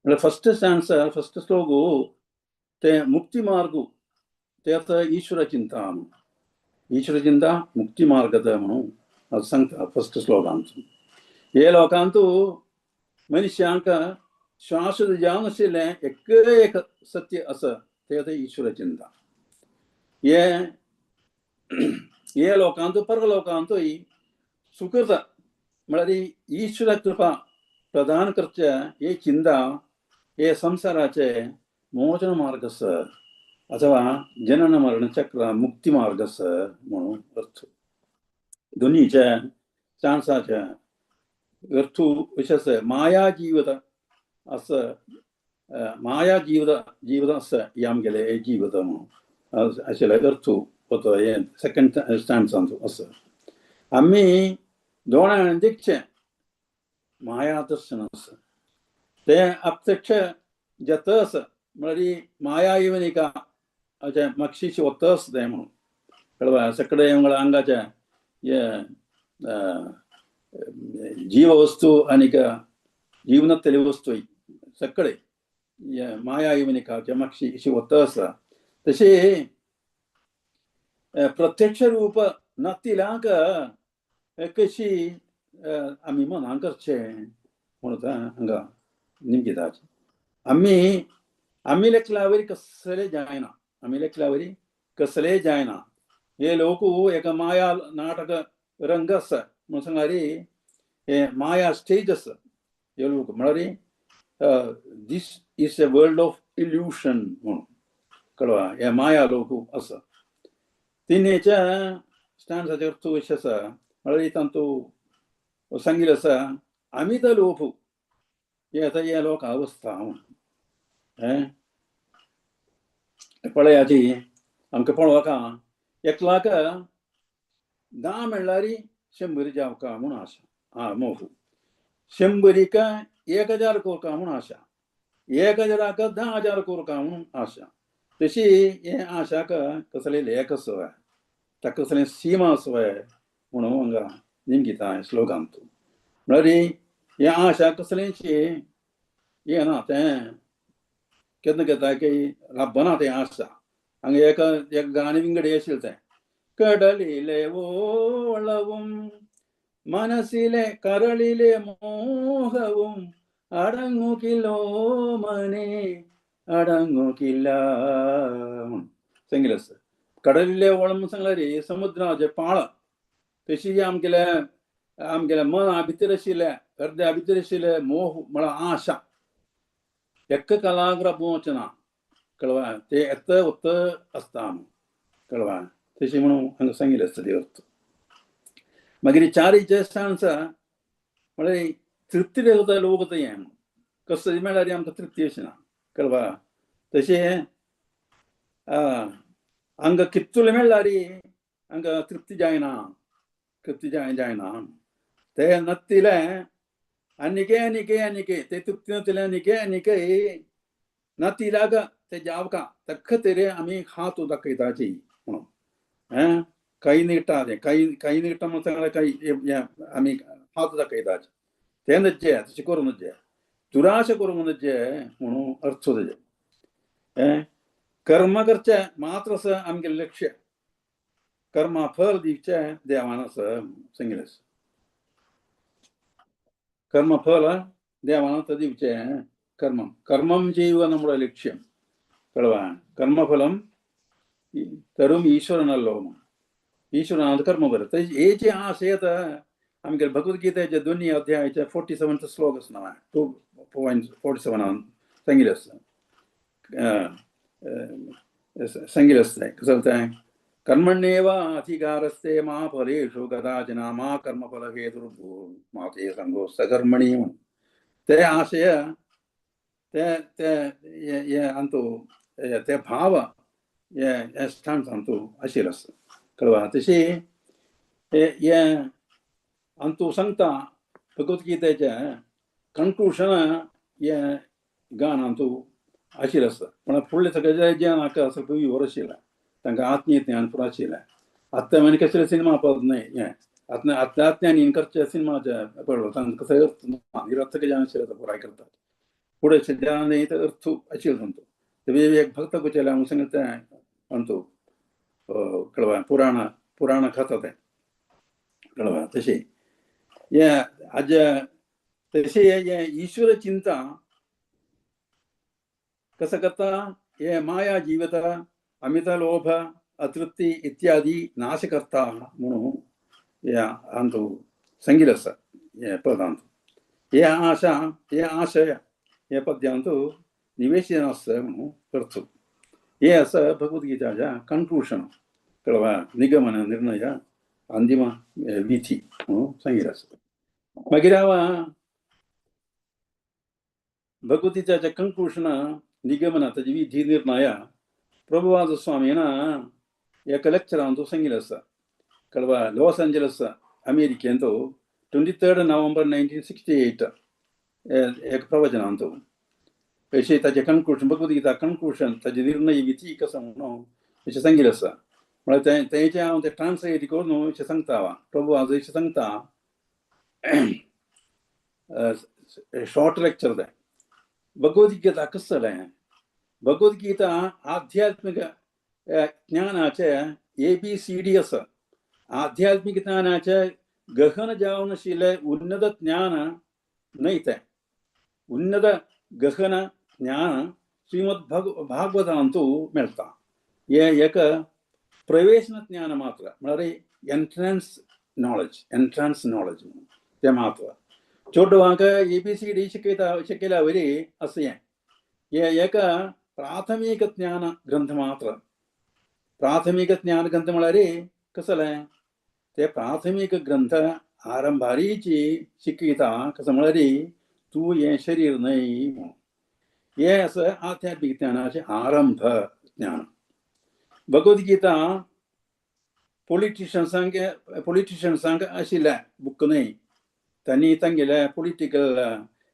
म्हळ्यार फर्स्ट स्टान्सा, फर्स्ट श्लोक ते मुक्ती मार्ग, ते आतां ईश्वर चिंता म्हणून, ईश्वर चिंता मुक्ती मार्ग म्हणून ಅದು सांगता फर्स्ट श्लोकांत. हे लोकांतू मनशांक शाश्वत जावन आशिल्लें एक एक सत्य आसा, तें आतां ईश्वर चिंता. हे हे लोकांतू परलोकांतूय सुकृत म्हळ्यार ईश्वर कृपा प्रदान करचे हे चिंता हे संसाराचे मोचन मार्ग आसा अथवा जनन मरण चक्र मुक्ती मार्ग आसा म्हणून अर्थ. दोनीच्या चान्साच्या अर्थू अशें आसा माया जीवत आसा, माया जीवत जीवत आसा हें आमगेलें हें जीवत म्हणून आशिल्लें अर्थू होतो हें सेकंड स्टांजांत आसा. आमी दोळ्यान देखचें माया दर्शन आसा तें अप्रत्यक्ष जाता आसा, म्हळ्यार माया येवन अशें मातशीशी वता आसा तें म्हणून कळवा. सगळे आंगाचें हें जीववस्तू आनीक जीवनांतली वस्तू सगळे माया येवनिकाच्या मातशी अशी वता आसा. तशें प्रत्यक्ष रूप नातिलाक कशी आमी मनां करचें म्हणून हांगा निमगिताचें. आमी आमी लेखल्यावरी कसले जायना, आमी लेखल्यावरी कसले जायना. हे लोक एका माया नाटक रंग आसा म्हणून सांगल्यार हे माया स्टेज आसा. हे लोक म्हळ्यार this is a world of illusion म्हणून कळवा, हे माया लोक आसा. तिनेच्या स्टांजाचेर अर्थ अशें आसा म्हळ्यार तांतू सांगिल्लें आसा आमी तर लोक हे आतां हे लोक अवस्था म्हणून पळयाची आमकां पळोवका एकलाक 10 म्हणल्यार 100 जावका म्हूण आशा, आं मोह 100 1000 कोरका म्हूण आशा, 1000 10,000 कोरका म्हूण आशा. तशी हे आशाक कसले लेख आसो ताका कसले सीमा आसो म्हणून हांगा निमगिता श्लोकांत. म्हळ्यार हे आशा कसलेंची हें ना तें केन्ना केन्ना की लाभना तें आशा. हांगा एक एक गाणें विंगड आशिल्लें तें கடலிலே ஓளவும் മനസ്സിലെ കരളിലെ മോഹവും അടങ്ങുകില്ലോ മനെ അടങ്ങുകില്ല. सांगितलं आसा कडलिले ओळम सांगल्यार समुद्राचे पाळ तशी आमगेले आमगेले मना भितर आशिल्ले हृदया भितर आशिल्ले मोह म्हळ्यार आशा एक कलाग्र पोवचना कळवा ते येत वत आसता कळवा. तशें म्हणून हांगा सांगिल्लें आसता ते अर्थ. मागीर चारीचे स्थान आसा म्हळ्यार तृप्ती देवता लोक हें कसली मेळ्ळ्यार आमकां तृप्ती अशी ना कळवा. तशें हांगा कितले मेळ्ळ्यार हांगा तृप्ती जायना, तृप्ती जायना. ते नत्तिले आनिके आनिके आनिके ते तृप्ती नतिले आनिके आनिके नतिलाग ते जावका तक्क तेरे आमी हात दाखयताची म्हणून कೈ നീട്ടാതെ കൈ കൈ നീട്ടം കൈ आमी हात दाखयताची ते नज्जे तशें करूं नज्जे दुराशा करूंक नज्जे म्हणून अर्थ तेजें. कर्म करचें मात्र आसा आमगेलें लक्ष्य, कर्मा फल दिवचें देवान आसा सांगिल्लें आसा. कर्म फल देवान आतां दिवचें कर्म कर्मം ചെയ്യുക നമ്മുടെ ലക്ഷ്യം കळवा. കർമ്മഫലം തരും ഈശ്വരനല്ലോ, ഈശ്वरान कर्म बरें. हे जे आशय आमगे भगवद्गीतेचे दोन्ही अध्यायाचे 47 श्लोक आसा 2.47 सांगिल्लें आसा. सांगिल्लें आसा कसलें तें कर्मण्येव अधिकारस्ते मा फलेषु कदाचन मा कर्मफलहेतुर्भूर्मा ते संगोऽस्तु कर्मणि म्हणून ते आशय ते ते हे अंतू ते भाव हे स्थान अंतू आशिल्लें आसा कळवा. तशी हे अंतू सांगता भगवद्गीतेचें कन्क्लूशन हे गान अंतू आशिल्लें आसा. पण फुडलें सगळें जें नाका सगळें विवर आशिल्लें तांकां आत्मीय ज्ञान पुरो आशिल्लें. आतां मागीर कसलें सिनेमा पळत न्हय हें आतां आत्म्यान करचें सिनेमाचें पळोवप तांकां कसलें अर्थ ना निरर्थक जें आशिल्लें तें पुराय करतात. फुडें ज्ञान अर्थ आशिल्लें तांचो. एक भक्त कुचेले हांव सांगलें तें अंतू कळवा पुराण पुराण खाता तें कळवा. तशें हें आज तशें हें ईश्वर चिंता कसं करता हे माया जीवता अमित लोभ अतृप्ती इत्यादी नाश करता म्हणून हे अंतू सांगिल्लें आसा हे पदांत. हे आशा हे आशय हे पद्यांतू निवेशन आसा म्हणून अर्थ. हे आसा भगवद्गीताच्या कन्क्लूशन कळवा, निगमन निर्णय अंतिम विधी म्हणून सांगिल्लें आसा. मागीर हांव भगवद्गीताच्या कंक्लूशन निगमन ताजी विधी निर्णय प्रभुवाद स्वामीन एका लेक्चरांत सांगिल्लें आसा. कळवा लॉस एंजलस अमेरिकेंत 23 नोव्हेंबर 1968 एक प्रवचनांत अशें ताजें कंक्लूशन, भगवद्गीता कंक्लूशन ताजें निर्णय विधी कसो म्हणून अशें सांगिल्लें आसा. म्हळ्यार तेंचें हांव तें ट्रान्सलेट करून अशें सांगता. हांव प्रभु अशें सांगता, शॉर्ट लेक्चर तें. भगवद्गीता कसलें जालें? भगवद्गीता आध्यात्मीक ज्ञानाचें ABCD आसा. आध्यात्मीक ज्ञानाचें गहन जावन आशिल्लें उन्नत ज्ञान न्हय तें. उन्नत गहन ज्ञान श्रीमद भागवतांतु मेळटा. हें एक प्रवेशन ज्ञान मात्र, म्हळ्यार एंट्रन्स नॉलेज, एंट्रन्स नॉलेज तें मात्र. चेडवांक ABCD शिकयता शिकयल्या वरी अशें हें. हें एक प्राथमीक ज्ञान ग्रंथ मात्र. प्राथमीक ज्ञान ग्रंथ म्हळ्यार कसलें? ते प्राथमीक ग्रंथ आरंभारीची शिकयता. कसं म्हळ्यार तूं हें शरीर न्हय म्हणून. हें आसा आध्यात्मीक ज्ञानाचें आरंभ ज्ञान. भगवद्गीता पॉलिटिशन्सांक पॉलिटिशन्सांक आशिल्लें बूक न्हय. तांणी तांगेले पॉलिटिकल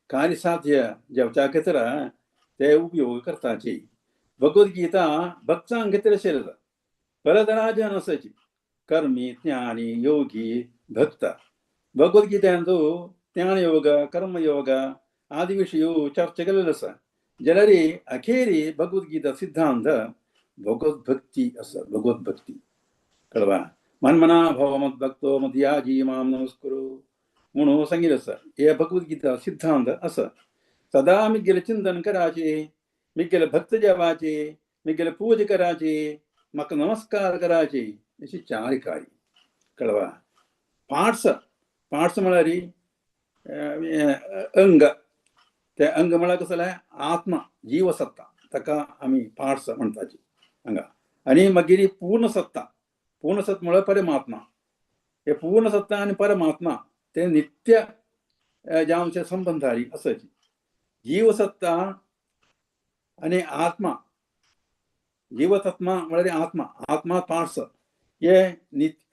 कार्यसाध्य जावच्या खातीर ते उपयोग करताची. भगवद्गीता भक्तांक खातीर आशिल्लें. परतराजन आसाची कर्मी, ज्ञानी, योगी, भक्त. भगवद्गीतेंतु ज्ञानयोग, कर्मयोग आदी विशय चर्चा केल्ले आसा. जाल्यार अखेरी भगवद्गीता सिद्धांत भगवद्भक्ती आसा. भगवद्भक्ती कळवा मन्मना भव मद्भक्तो मद्याजी मां नमस्कुरु म्हणून सांगिल्लें आसा. हे भगवद्गीता सिद्धांत आसा. सदा मिगेलें चिंतन कराचें, मिगेले भक्त जावाचे, मिगेले पूजा कराची, म्हाका नमस्कार कराची, अशी चार कार्य. कळवा पार्ट्स, पार्ट्स म्हळ्यार अंग. ते अंग म्हळ्यार कसलें? आत्मा, जीवसत्ता, ताका आमी पार्ट्स म्हणटाची हांगा. आनी मागीर पूर्ण सत्ता, पूर्ण सत्ता म्हळ्यार परमात्मा. हे पूर्ण सत्ता आनी परमात्मा ते नित्य जावचे संबंधारी आसाची. जीवसत्ता आनी आत्मा, जीवतत्मा म्हळ्यार आत्मा, आत्मा पार्ट्स हे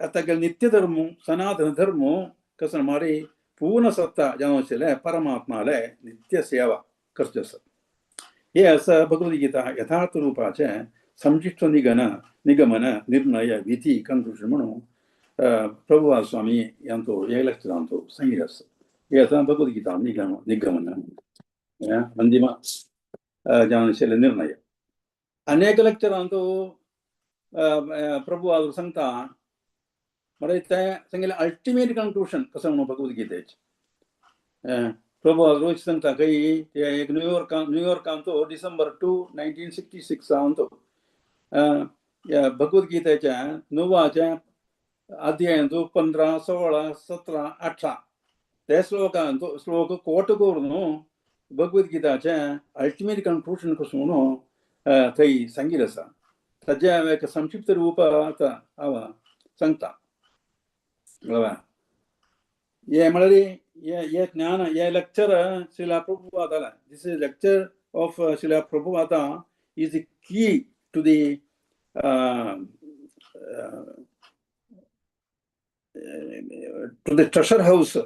आतां नित्य धर्म, सनातन धर्म कसो मारी पूर्ण सत्ता जावन आशिल्लें परमात्माले नित्य सेवा करची आसा. हे आसा भगवद्गीता यथार्थ रुपाचें संक्षिप्त निगन निगमन निर्णय विधी कंक्लूशन म्हणून प्रभुपाद स्वामी यांतो हे लेक्चरांतो सांगिल्लें आसा. हे आसा भगवद्गीता निगम निगमन अंतिम जावन आशिल्लें निर्णय. अनेक लेक्चरांतो प्रभुपाद सांगता म्हळ्यार तें सांगिल्लें अल्टिमेट कंक्लूशन कसो म्हणून भगवद्गीतेचें. प्रभुपाद रोज सांगता खंय ते एक न्यूयॉर्कांत डिसेंबर 2, 1966 अंत भगवद्गीतेच्या णवाच्या अध्यायांत 15, 16, 17, 18 ते श्लोकांत श्लोक कोट करून भगवद्गीताचें अल्टिमेट कंक्लूशन कसो म्हणून थंय सांगिल्लें आसा. ताजें हांवें एक संक्षिप्त रूप आतां हांव सांगता. हे म्हळ्यार हे ज्ञान, हे लेक्चर श्रीला प्रभुपादाला, this is lecture of Srila Prabhupada is the key to the treasure house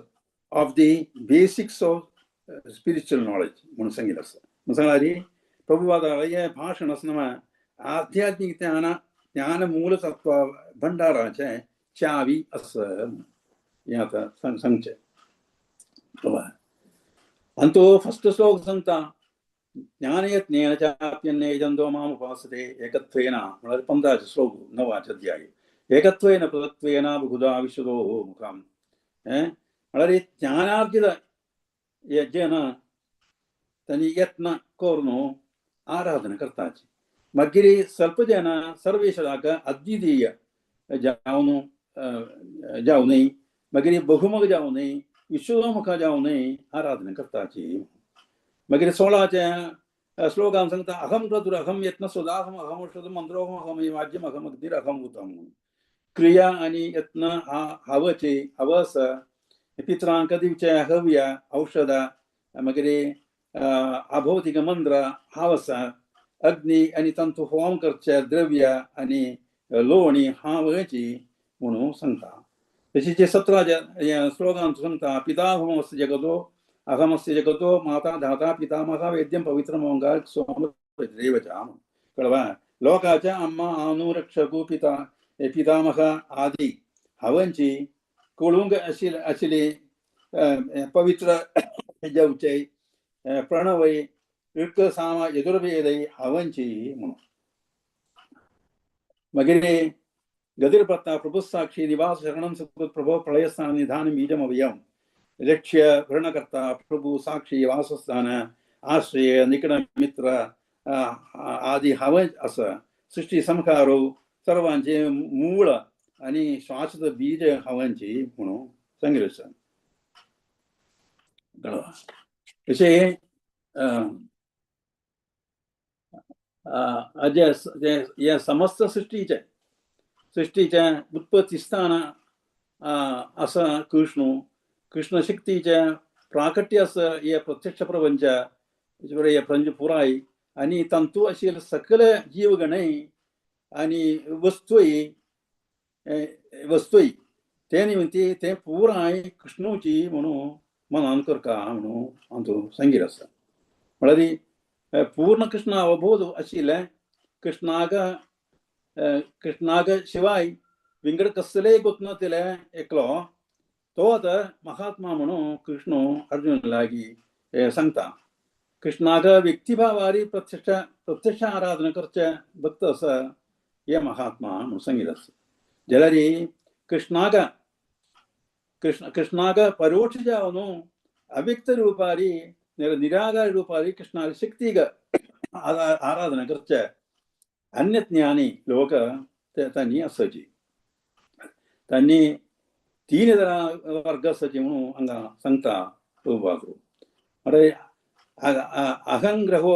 of the basics of spiritual knowledge म्हणून सांगिल्लें आसा. म्हणून सांगला प्रभुपादाला हे भाशण आसना आध्यात्मीक ज्ञान ज्ञान मूल तत्व भंडाराचें चावी आसा हें आतां सांगचें. आनी तो फर्स्ट श्लोक सांगता ज्ञानयज्ञेन चाप्यन्ये जन्तो माम् उपासते एकत्वेन, म्हळ्यार 15 श्लोक 9 अध्याय. एकत्वेन पृथक्त्वेन बहुधा विश्वतो मुखम्. म्हळ्यार ज्ञानार्जित जन तांणी यत्न करून आराधना करताची. मागीर स्वल्प जन सर्वेश्वराक अद्वितीय जावन जावनय, मागीर बहुमुख जावनय, विश्वमुख जावनय आराधना करताची. मागीर 16 श्लोकान सांगता अहम क्रतुर अहम यत्न स्वदाहम अहम औषध मंत्रोहम अहम वाज्यम अहम अग्निर अहम उतम. क्रिया आनी यत्न हा हवचे हवस पित्रांक दिवचे हव्या औषधां, मागीर अभौतिक मंत्र हांव आसा, अग्नी आनी तंतू होम करचे द्रव्य आनी लोणी हांवची म्हणून सांगता. तशीच 17 श्लोकांत सांगता, पितामहस्य जगतो अहमस्य जगतो माता धाता पितामह वेद्यं पवित्रम ओंकार सोम देवचा. कळवा लोकाच्या अम्मा अनुरक्षकु पिता पितामह आदी हांवची कळूंक आशिल्ली पवित्र जावचे प्रणवय ऋक साम यजुर्वेदय हांवची म्हणून. मागीर गदिर्पत्ता प्रभुसाक्षी निवास शरणं सुकृत प्रभो प्रलयस्थान निधान बीजम अभयम लक्ष्य वृणकर्ता प्रभु साक्षी वासस्थान आश्रय निकट मित्र आदी हांव आसा. सृष्टी संहारो सर्वांचे मूळ आनी शाश्वत बीज हांवांची म्हणून सांगिल्लें आसा. तशें जे समस्त सृष्टीचें सृष्टीचें उत्पत्ती स्थान आसा कृष्ण, कृष्ण शक्तीचें प्राकट्य आसा हे प्रत्यक्ष प्रपंच हे प्रपंच पुराय आनी तांतू आशिल्ले सकले जीवगणय आनी वस्तूय वस्तूय ते निमित्ती ते पुराय कृष्णूची म्हणून मनान करका म्हणून हांव सांगीत आसा. म्हळ्यार पूर्ण कृष्ण अवबोध आशिल्लें कृष्णाक कृष्णाक शिवाय विंगड कसलेय गोतनातले एकलो तो आतां महात्मा म्हणून कृष्ण अर्जुन लागीं सांगता. कृष्णाक व्यक्तिभावारी प्रत्यक्ष प्रत्यक्ष आराधना करचे भक्त आसा हे महात्मा म्हणून सांगिल्लें आसा. जाल्यार कृष्णाक कृष्ण कृष्णाक परोक्ष जावन अव्यक्त रूपारी निराकार रूपारी कृष्णाली शक्तीक आराधना करचे अन्यज्ञानी लोक तांणी आसाची तांणी तीन तरा वर्ग आसाची म्हणून हांगा सांगता प्रभुपाद. अरे अहंग्रहो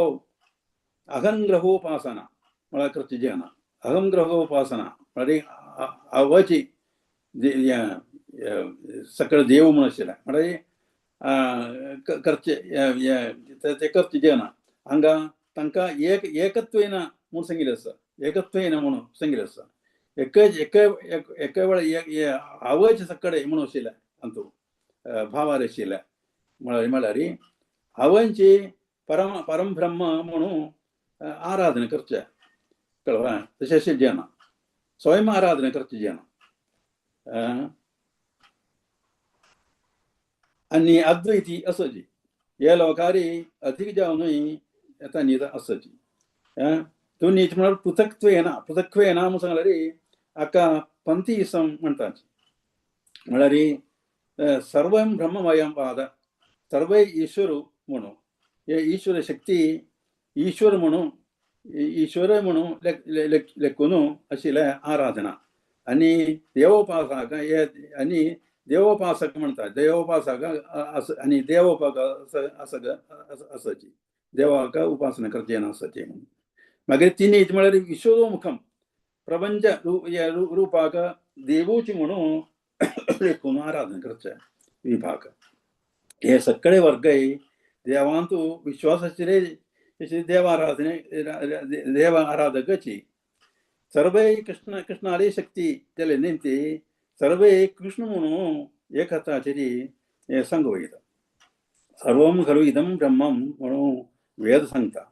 अहंग्रहोपासना म्हळ्यार करची जेना अहंग्रहोपासना म्हळ्यार आवची सकळ देव म्हणून आशिल्लें म्हळ्यार करचे ते करचे जेना हांगा तांकां एक एकत्वेन म्हूण सांगिल्लें आसा, एकत्वेन म्हणून सांगिल्लें आसा. एक एक एका वेळार आवयच सकडे म्हणून आशिल्लें हातूंत भावार आशिल्लें म्हळ्यार आवयची परम परम ब्रह्म म्हणून आराधना करचें कळ्ळें. तशें अशें जेना स्वयं आराधना करचें जेना. आनी अद्वैती आसाची हे लोकांनी अधीक जावनूय तांणी आसाची. दोनी म्हळ्यार पृथक्त्वेन पृथक्त्वेन म्हणून सांगल्यार हाका पंथीसम म्हणटात. म्हळ्यार सर्वं ब्रह्ममयं वाद सर्वै ईश्वर म्हणून हे ईश्वर शक्ती ईश्वर म्हणून ईश्वर म्हणून लेखून आशिल्लें आराधना आनी देवोपासक हे आनी देवोपासक म्हणटात देवोपासक आनी देवोपासक आसाची देवाक उपासना करचें आसाची म्हणून. मागीर तिनी म्हळ्यार विश्वमुखम प्रपंच रुपाक देवूची म्हणून लेखून आराधना करचें विभाग. हे सगळे वर्गय देवांतू विश्वास आशिल्ले देवाराधने देव आराधकची सर्वै कृष्ण कृष्णाली शक्ती जाले निमती सर्वै कृष्ण म्हणून एकताचेरी सांगू वयता. सर्वं खलु इदं ब्रह्मं म्हणून वेद सांगता.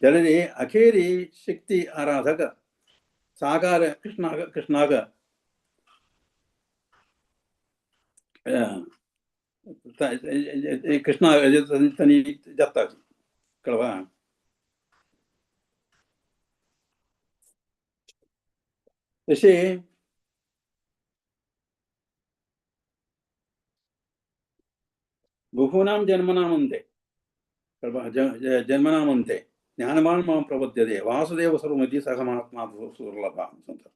जाल्यार अखेरी शक्ती आराधक साकार कृष्णाक कृष्णाक कृष्णा तांणी जाता कळवा. तशें बहूनां जन्मनामन्ते जन्मनामन्ते ज्ञानवान् मां प्रपद्यते वासुदेव सर्वमिति सह महात्मा सुदुर्लभः सांगता.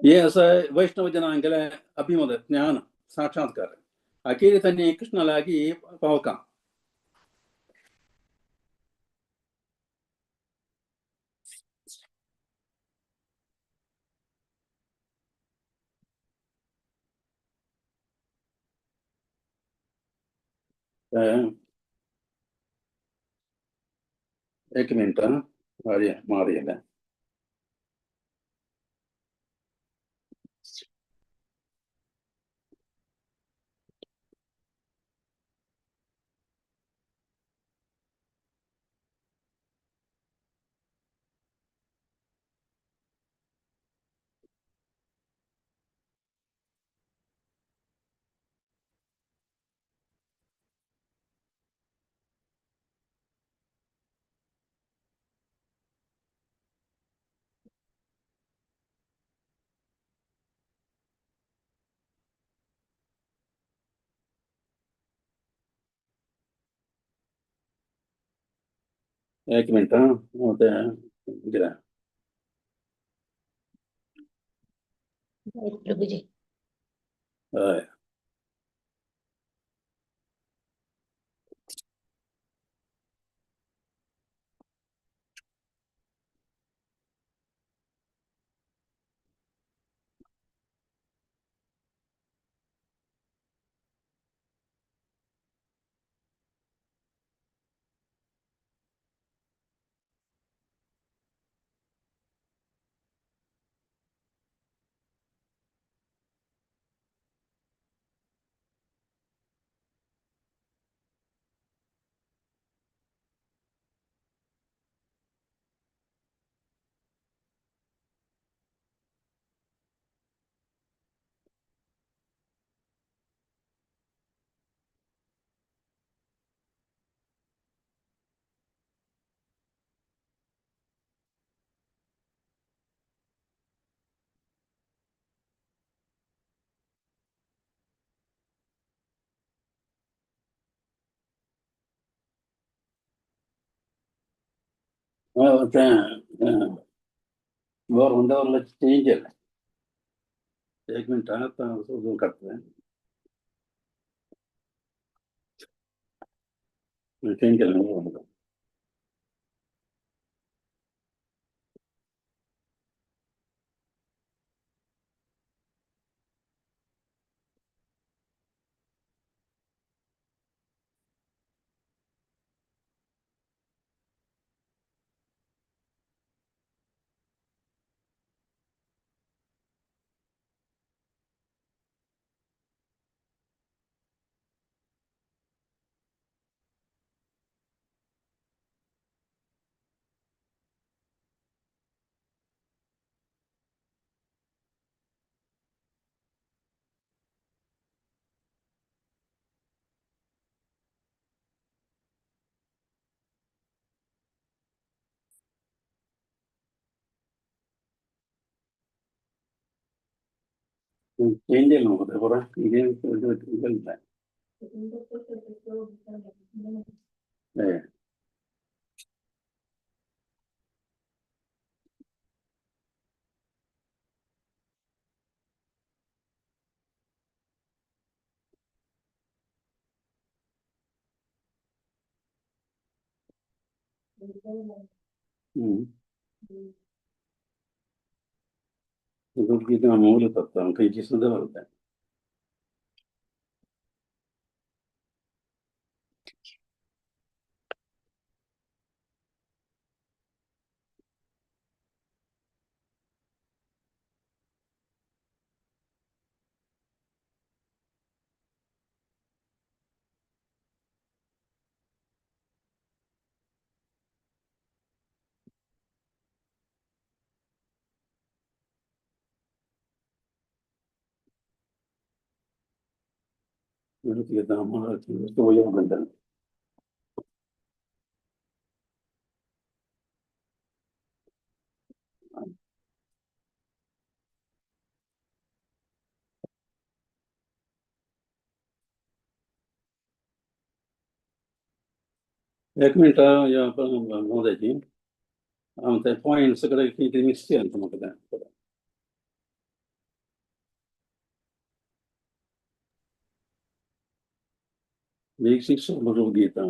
हे आसा वैष्णव जनांगेलें अभिमत ज्ञान साक्षात्कार. अखेर कृष्णा लागी पावता. एक मिनिट मारिया. एक मिनिट हा. प्रभुजी. हय. वर हुंडावर चेंज केलं. एक मिनिट आता शोधून काढतोय. चेंज केलं. चेंज केलं होतं बरं. भगवद्गीता मूल तत्व खंयची सुद्दां बरयता. भगवद्गीता मूल. एक मिनिट महोदयजी, ते पॉइंट सगळे कितें मिस केलें म्हाका तें. Basics Bhagavad Gita.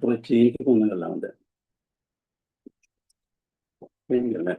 पुरे चेंज कोण गल्ला म्हणते चेंज केलं.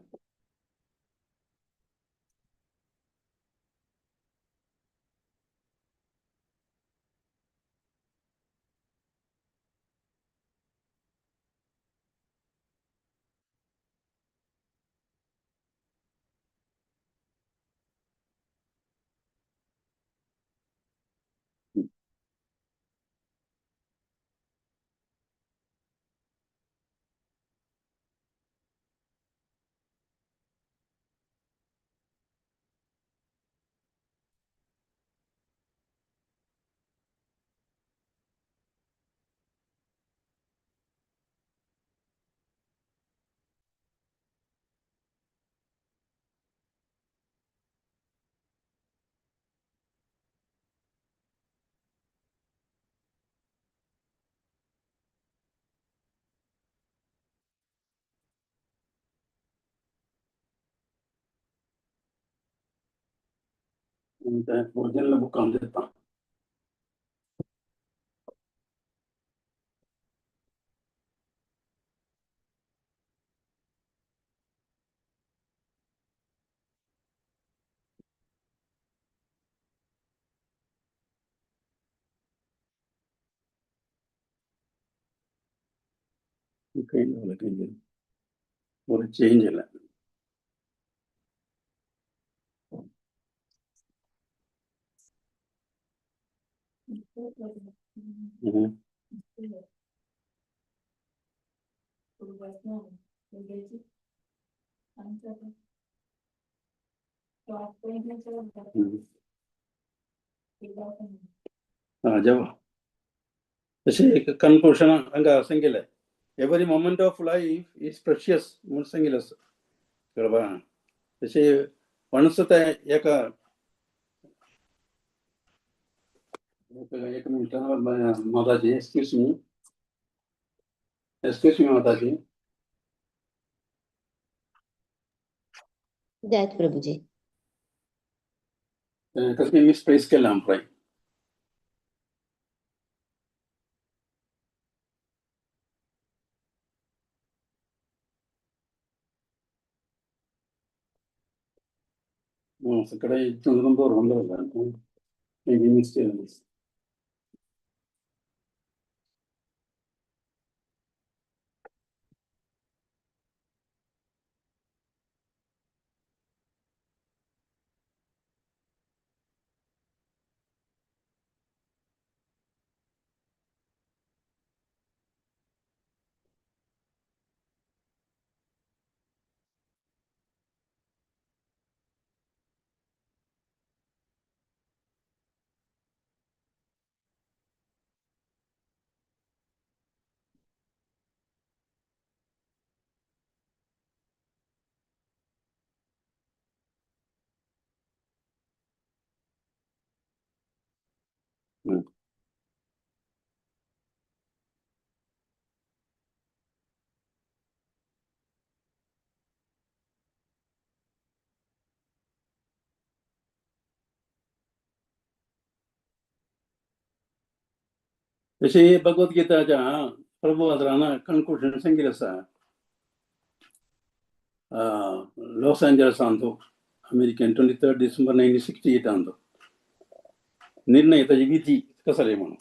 Original book on देता. ஒரு சேஞ்ச் இல்லை. जब तशें कन्क्लूशन हांगा सांगिल्लें, every moment of life is precious म्हूण सांगिल्लें आसा, कळपा. तशें वन्स तें एका एक मिनट माताजी, एक्सक्यूज मी, एक्सक्यूज मी माताजी. जय प्रभुजी. तशें मिसप्लेस केलें हांव पळय. सगळे चंद्रम maybe mistake. तशी भगवद्गीताच्या प्रभुपादान कन्क्लूजन सांगिल्लें आसा. लॉस एंजल्स अंदो अमेरिकन 23 डिसेंबर 1968 अंदो निर्णय ताजी विधी कसले म्हणून.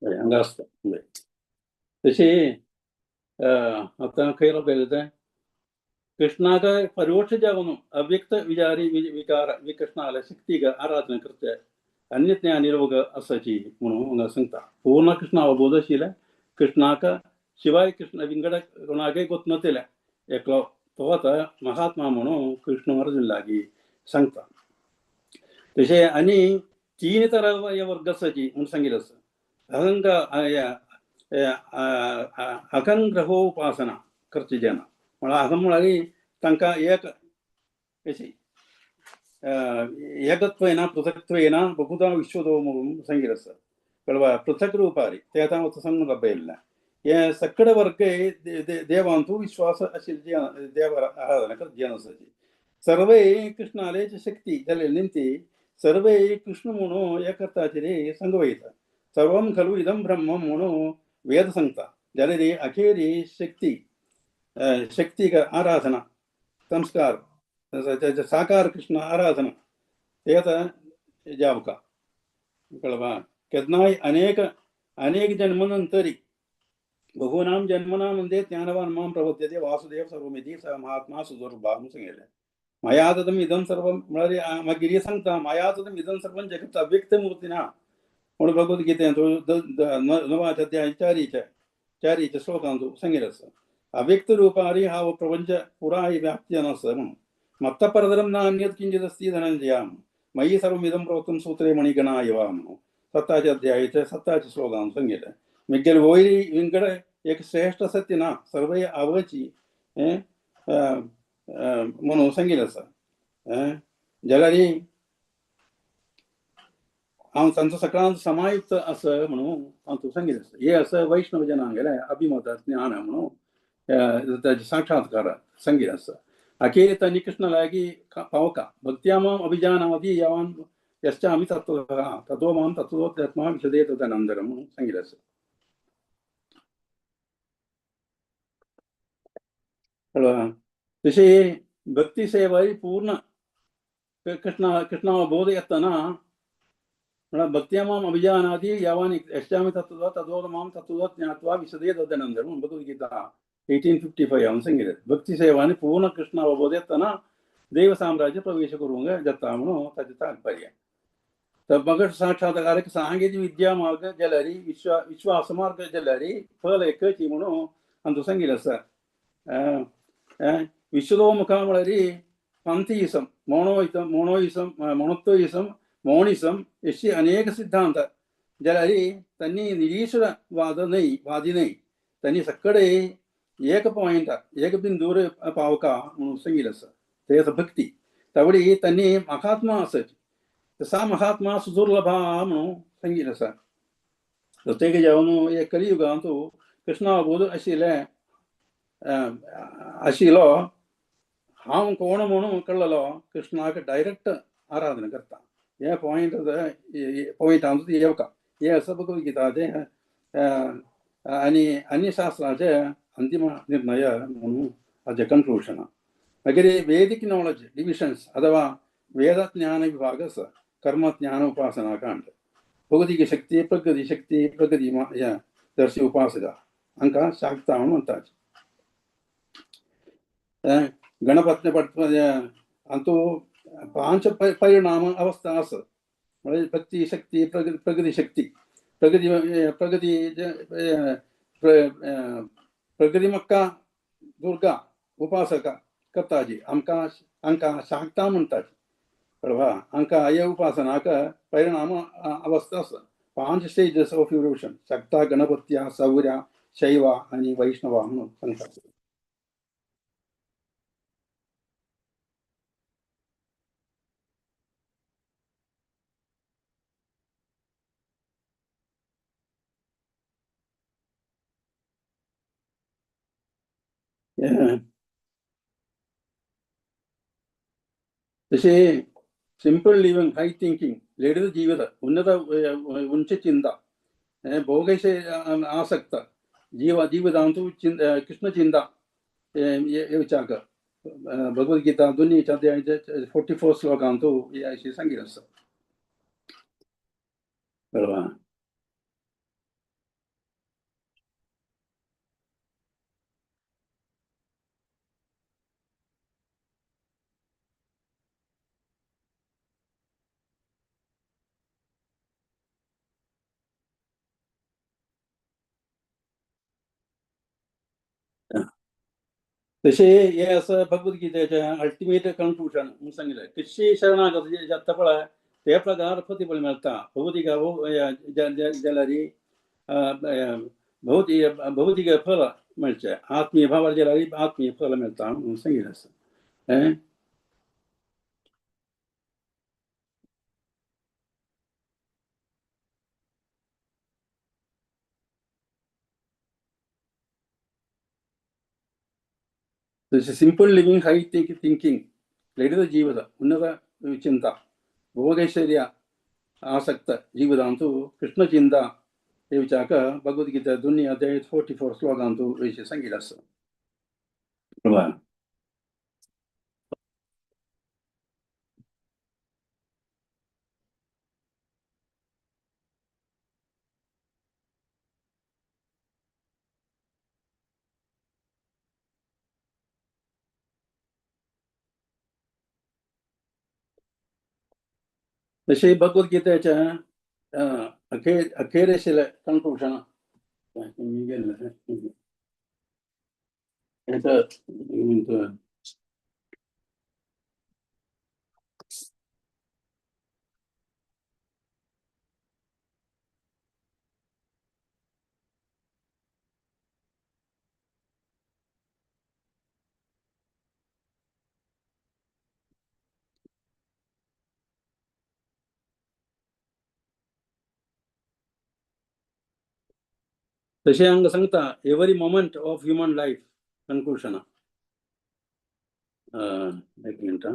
हांगा आसता. तशी आतां खंय रावलें तें कृष्णाक परोक्ष जावन अव्यक्त विचारी विकार विकृष्णाले शक्तीक आराधना करचे अन्य ज्ञानी लोक आसाची म्हणून हांगा सांगता. पूर्ण कृष्ण अवबोध आशिल्लें कृष्णाक शिवाय कृष्ण विंगड कोणाकय गोतनतलें एकलो तो आतां महात्मा म्हणून कृष्ण अर्जुन लागीं सांगता. तशें आनी तीन तरा वर्ग आसाची म्हूण सांगिल्लें आसा. अहंग अहंग्रहोपासना करची जेन्ना म्हळ्यार अहं म्हळ्यार तांकां एक अशी एकत्वेन पृथक्त्वेन बहुधा विश्वतो म्हणून सांगिल्लें आसा. कळवा पृथक रूपारी ते आतां हांव सांगूंक पयलें हे सकड वर्ग देवांतु विश्वास आशिल्ले देव आराधना करत जेवन आसाची सर्वे कृष्णाले शक्ती जाल्ले निमती सर्वे कृष्ण म्हणून एकताचेर संगवयता सर्वं खलु इदं ब्रह्म म्हणून वेद सांगता जाल्यार अखेरी शक्ती शक्ती आराधना संस्कार साकार कृष्ण आराधना ते आतां जावका कळवा केन्नाय अनेक अनेक जन्मनंतरी बहूनां जन्मनां म्हणजे ज्ञानवान मां प्रपद्यते वासुदेव सर्वमिति स महात्मा सुदुर्लभा म्हणून सांगितलें. मया तदम इदं सर्वं म्हळ्यार मागीर सांगता मया तदम इदं सर्वं जगत् अव्यक्त मूर्तिना म्हणून भगवद्गीतेंत नवाच अध्याय चारीच्या श्लोकांत सांगितलें आसा. अव्यक्त रूपारी हा प्रपंच पुराय व्याप्ती आसा म्हणून मत्तपरतरं ना अन्यत् किंचित् अस्ति धनंजया मयि सर्वमिदं प्रोक्तं सूत्रे मणिगणा इव म्हणून सत्ताच्या अध्यायाच्या सत्ताच्या श्लोकांत सांगितलें. मिगेल वयर विंगड एक श्रेष्ठ सत्य ना सर्वय आवची म्हणून सांगितलें आसा. जाल्यार हांव तांचो सगळ्यांत समायुक्त आसा म्हणून हांव तुका सांगितलें आसा. हे आसा वैष्णव जनांगेलें अभिमत ज्ञान म्हणून ताजे साक्षात्कार सांगितलें आसा. अखेर तांणी कृष्ण लागीं पावका भक्त्या मां अभिजानाति यावान यश्चामि तत्त्वतः ततो मां तत्त्वोत्मा विशदे तदनंतरम म्हणून सांगितलें आसा. तशी भक्ती सेवा ही पूर्ण कृष्ण कृष्णावबोध येतना म्हळ्यार भक्त्या मां अभिजानाति यावान यश्चामि तत्त्वतः ततो मां तत्त्वतः ज्ञात्वा विशदे तदनंतरम म्हणून भगवद्गीता 1855 हांव सांगितलें. भक्ती सेवा आनी पूर्ण कृष्ण अवबोध येतना देव साम्राज्य प्रवेश करूंक जाता म्हणून ताचें तात्पर्य. तर मगर साक्षात्कार सांगेची विद्या मार्ग जाल्यार विश्वास मार्ग जाल्यार फल एकची म्हणून आमकां सांगिल्लें आसा. विश्वतोमुखा म्हळ्यार पंथीसम मोनोइसम मोनोइसम मोनोत्वइसम मोनिसम अशी अनेक सिद्धांत जाल्यार त्यांनी निरीश्वरवाद न्हय वादी न्हय त्यांनी सगळे एक पॉयंट एक बिंदूर पावका म्हणून सांगिल्लें आसा. ते आसा भक्ती. तावडी त्यांनी महात्मा आसत सा महात्मा सुदुर्लभा म्हणून सांगिल्लें आसा. प्रत्येक जावन हे कलियुगांत कृष्णावबोध आशिल्लें आशिल्लो हांव कोण म्हणून कळ्ळलो कृष्णाक डायरेक्ट आराधना करता. हे पॉयंट पॉयंट आमचो येवका हे आसा भगवद्गीताचें आनी अन्य शास्त्राचे अंतिम निर्णय म्हणून हाजें कन्क्लूजन. मागीर वेदीक नॉलेज डिविजन्स अथवा वेद ज्ञान विभाग आसा. कर्म ज्ञान उपासना कांड भौतिक शक्ती प्रकृती शक्ती प्रकृती दर्शी उपासका हांकां शाक्ता म्हणून म्हणटात. गणपत्न हातूंत पांच परिणाम अवस्था आसा. म्हळ्यार भक्ती शक्ती प्रगती शक्ती प्रगती प्रगती प्रगती मक्का दुर्गा उपासका करताची आमकां हांकां शाक्ता म्हणटात. कळवा हांकां हे उपासनाक परिणाम अवस्था आसा. पांच स्टेजस ऑफ इवोल्युशन शक्ता गणपत्या सौर्या शैवा आनी वैष्णवा म्हणून सांगतात. तशें सिंपल लिविंग हाय थिंकिंग लളിत जीवित उन्नत उच्च चिंता भोगेशे आसक्त जीव जीवितांतु कृष्ण चिंता विचार भगवद्गीता दोन्ही 44 श्लोकांतु हे अशी सांगितलं आसा. बरोबर. तशें हे आसा भगवद्गीतेचें अल्टिमेट कन्क्लूजन म्हणून सांगिल्लें. कशी शरणागत जाता पळय ते प्रकार प्रतिफल मेळटा. भौतिक जाल्यार भौतिक भौतिक फल मेळचें आत्मीय भावार जाल्यार आत्मीय फल मेळटा म्हणून सांगिल्लें आसा. Simple living, high thinking, ലളിത ജീവിത, ഉന്നത ചിന്ത, ഭോഗൈശ്വര്യ ಆಸಕ್ತ ಜೀವಿತ ಅಂತೂ ಕೃಷ್ಣ ಚಿಂತ हे भगवद्गीता दोन्ही अध्याय 44 श्लोकांतू सांगितलं असं. तसे भगवद्गीतेच्या अखेरेशील कन्क्लूजन तशें हांगा सांगता every moment of human life conclusion. एक मिनट.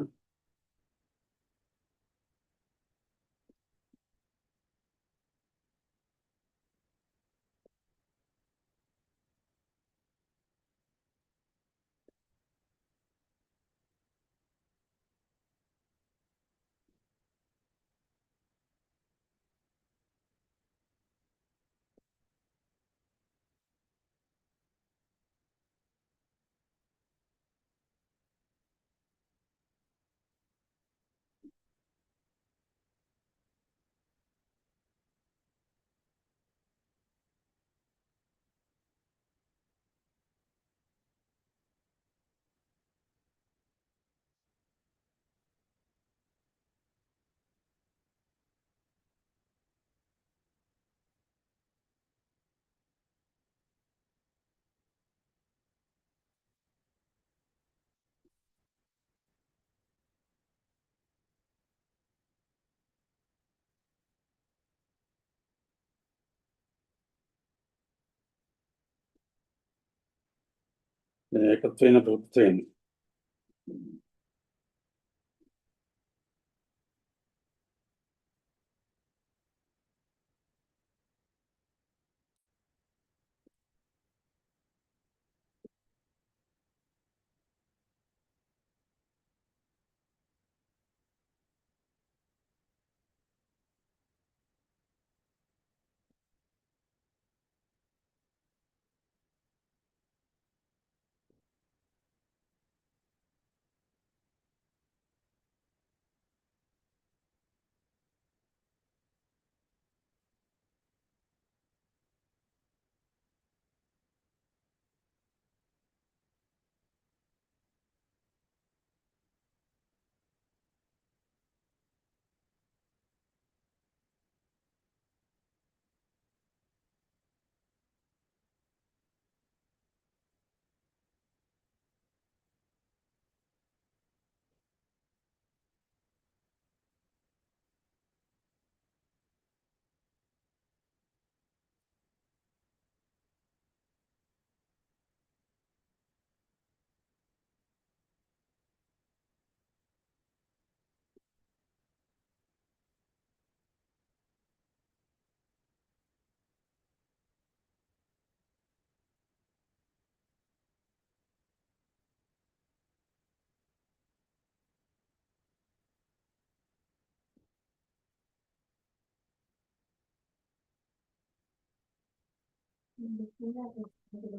एकत्वेन बहुत्वेन.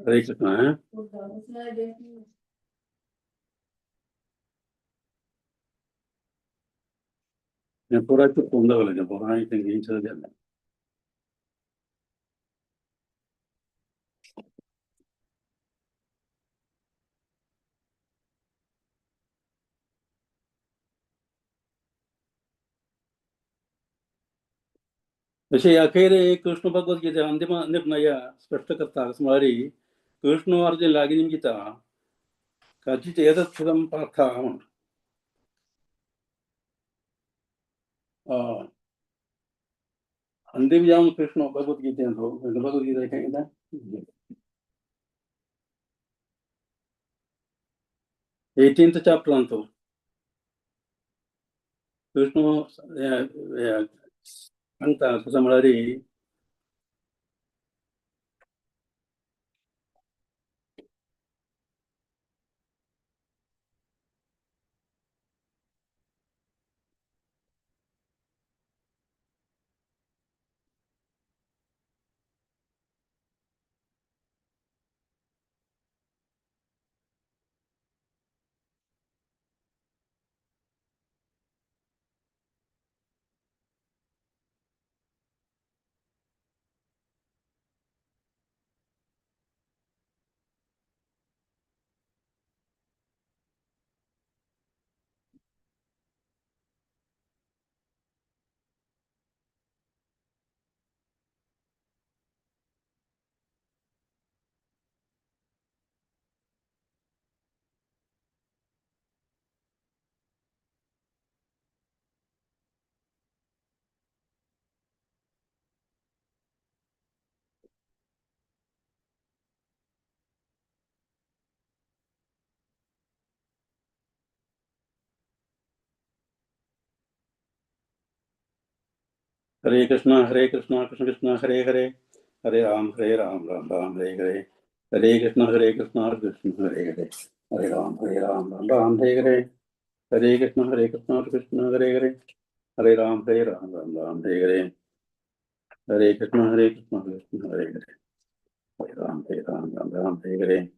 हरे कृष्ण. पुराय पुराय तेंगे. तशें अखेर कृष्ण भगवद्गीते अंतिम निर्णय स्पश्ट करता म्हळ्यार कृष्ण अर्जुन लागीं गीता काचित् एतत् फलं पार्थ म्हण. अंतिम जावन कृष्ण भगवद्गीतेंत भगवद्गीता खंय. 18th चॅप्टरांत विष्णू सांगता कसं म्हळ्यार हरे Krishna Krishna Krishna Krishna Hare Hare, Hare Ram Ram Ram Hare Hare, Hare Krishna Krishna Hare Hare, Hare Ram Ram Ram Hare Hare, Hare Krishna Krishna Hare Hare, Hare Ram Ram Ram Hare Hare, Hare Krishna Krishna Hare Hare, Hare Ram Ram Ram Hare Hare.